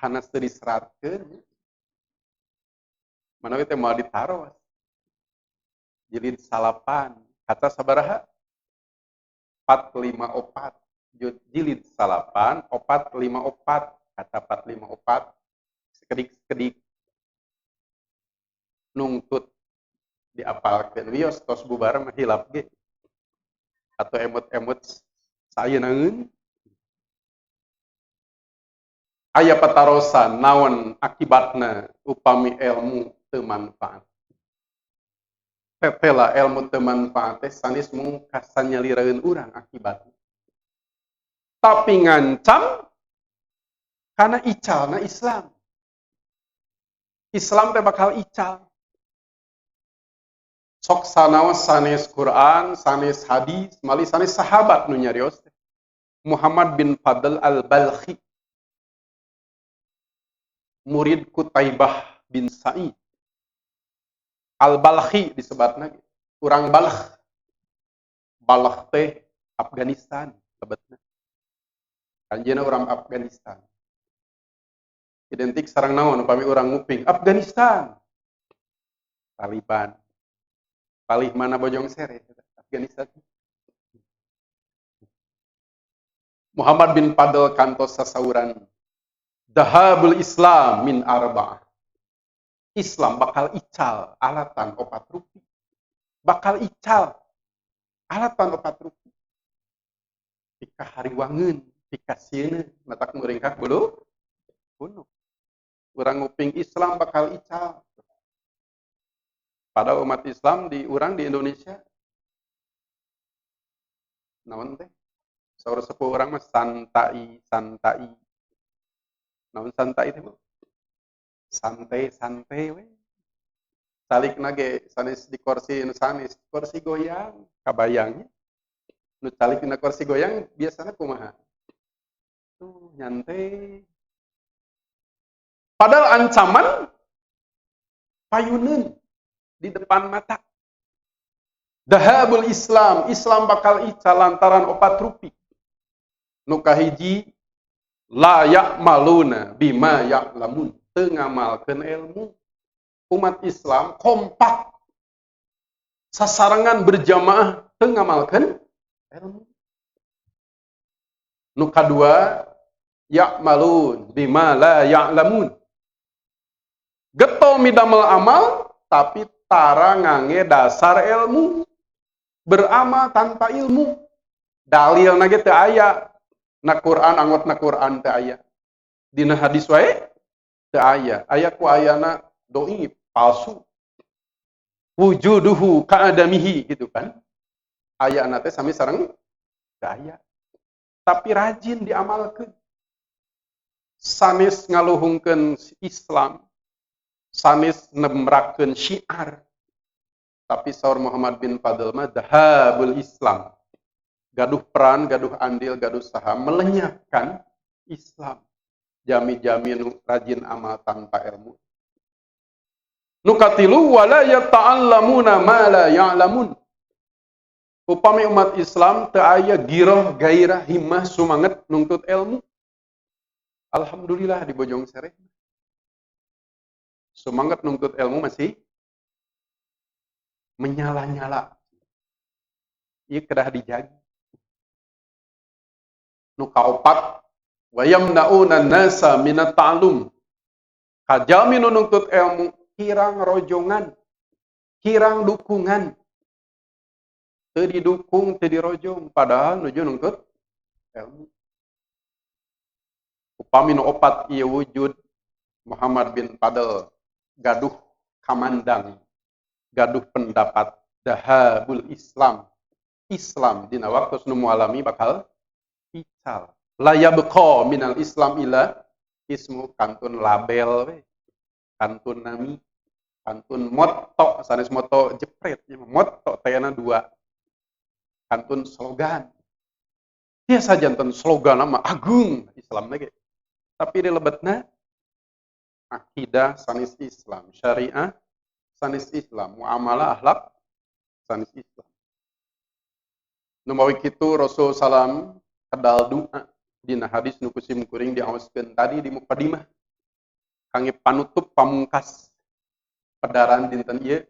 Hanas teu diseratkeun. Manawi teh moal ditaros. Jilid 9, kaca sabaraha? 454. Jilid 9, 454, kaca 454, sekedik-sekedik nungtut diapalkeun wios tos bubar mah hilap ge atau emut-emut sayenaeun. Aya patarosan naon akibatna upami ilmu teu manfaat. Tetela ilmu teu manfaat teh sanes mung kasanyalireun urang akibatna. Tapi ngancam karena icalna Islam. Islam teh bakal ical. Sok sanaos sanes Quran, sanes hadis, malih sanes sahabat nu nyarios teh. Muhammad bin Fadl al-Balkhi, murid Kutaibah bin Sa'id. Al-Balkhi disebatna ge. Urang Balkh. Balkh teh Afghanistan sebetna. Anjeunna urang Afghanistan. Identik sareng naon upami urang nguping Afghanistan. Taliban. Palih mana bojong sere Afghanistan. Muhammad bin Fadl kantos sasauran Dahabul Islam min arba'ah. Islam bakal ical alatan opat rupi. Bakal ical alatan opat rupi. Pika hariwangeun, pika sieun, matak muringkak bulu bunuh. Urang nguping Islam bakal ical. Pada umat Islam di urang di Indonesia naon teh? Saur sepuh urang mah santai, santai. Naon santai teh, Bu? Santai, santai we. Calikna ge sanes di kursi nu sanes, kursi goyang, kabayangnya. Nu calik dina kursi goyang biasana kumaha? Tuh nyantai. Padahal ancaman payuneun di depan mata. Dahabul Islam, Islam bakal ical lantaran opat rupi. Nu kahiji la ya'maluna bima ya'lamun, teu ngamalkeun ilmu. Umat Islam kompak sasarengan berjamaah teu ngamalkeun ilmu. Nu kadua ya'malun bima la ya'lamun. Getol midamel amal tapi tara ngange dasar ilmu. Beramal tanpa ilmu. Dalil na ge teu aya. Na Quran angot na Quran teu aya. Dina hadis wae teu aya. Aya ku ayana doi palsu. Wujuduhu ka'adamihi gitu kan. Ayana teh sami sareng teu aya. Tapi rajin diamalkeun. Sanes ngaluhungkeun Islam, sanes nemrakeun syiar. Tapi saur Muhammad bin Fadl mah dahabul Islam. Gaduh peran, gaduh andil, gaduh saham melenyapkan Islam. Jami-jami nu rajin amal tanpa ilmu. Nu katilu wala yata'allamuna ma la ya'lamun. Upami umat Islam teu aya giroh, gairah, himmah, sumanget nungtut ilmu. Alhamdulillah di Bojong Sereh. Sumanget nungtut ilmu masih menyala-nyala. Ieu kedah dijagi. Nu kaopat wa yamna'una nasa minat ta'lum. Kajalmi nu nungtut ilmu kirang rojongan, kirang dukungan. Teu didukung, teu dirojong, padahal nuju nungtut ilmu. Upami nu opat ieu wujud Muhammad bin Fadl gaduh kamandang, gaduh pendapat dahabul Islam. Islam dina waktu nu mualami bakal ical. La yabqa minal Islam ila ismu, kantun label we, kantun nami, kantun motto, sanes motto jepret, motto tayana dua. Kantun slogan. Biasa janten slogan nama agung Islam lagi. Tapi di lebetna akidah sanes Islam, syariah sanes Islam, muamalah akhlak sanes Islam. Numawi kitu Rasul salam kedal doa dina hadis nu kusim kuring diaoskeun tadi di mukadimah. Kangge panutup pamungkas pedaran dinten ieu.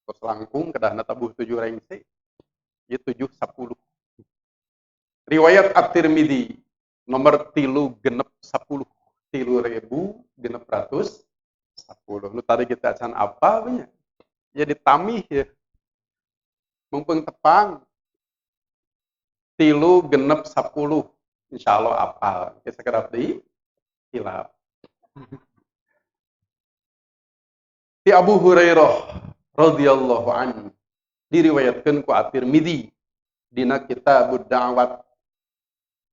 Tos langkung kedahna tabuh 7 rengse. Ieu 7:10. Riwayat At-Tirmidzi nomor 360, 3610. Nu tadi kita acan apa nya? Jadi tamih ya. Mumpung tepang. 360. Insyaallah apal. Kita sekedap deui hilap. Ti Abu Hurairah radhiyallahu anhu diriwayatkeun ku At-Tirmidzi dina Kitabud Da'wat.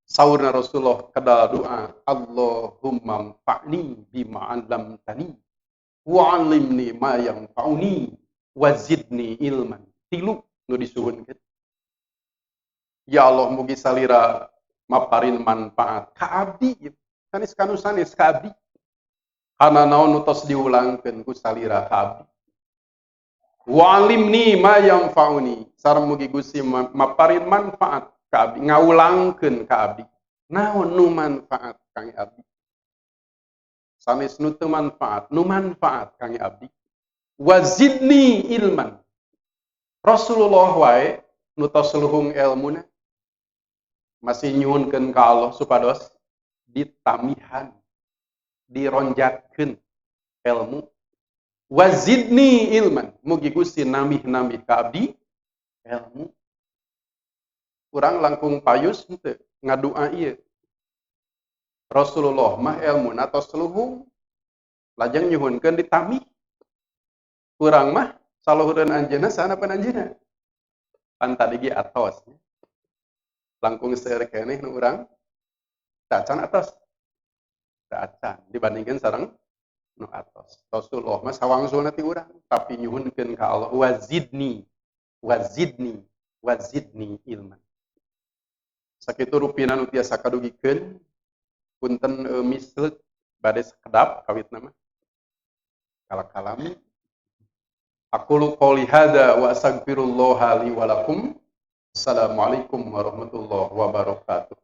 Saurna Rasulullah kadal doa, Allahumma anfa'ni bima 'allamtani wa 'allimni ma yanfa'uni wa zidni ilman. Tilu nu disuhunkeun. Ya Allah, mugi salira maparin manfaat ka abdi, sanes kanu sanes ka abdi. Kana naon nu tos diulangkeun ku salira ka abdi. Wa 'allimni ma yanfa'uni, sareng mugi Gusti maparin manfaat ka abdi, ngawulangkeun ka abdi. Naon nu manfaat kangge abdi? Sanes nu teu manfaat, nu manfaat kangge abdi. Wa zidni ilman. Rasulullah wae nu tos luhung elmuna masih nyuhunkeun ka Allah supados ditamihan, dironjatkeun ilmu. Wa zidni ilman, mugi Gusti namih-namih ka abdi ilmu. Urang langkung payus henteu ngadua ieu. Rasulullah mah elmuna tos luhung, lajeng nyuhunkeun ditamih. Urang mah saluhureun anjeunna sanapan anjeunna. Pan tadi ge atos. Langkung seueur keneh nu urang tacan atos. Tacan dibandingkeun sareng nu atos. Rasulullah mah sawangsulna ti urang, tapi nyuhunkeun ka Allah wazidni, wazidni, wazidni ilman. Sakitu rupina nu tiasa kadugikeun. Punten misleuk bade sakedap kawitna mah. Kala-kalami. Aqulu qouli hadza wa astaghfirullaha li wa lakum. Assalamualaikum warahmatullahi wabarakatuh.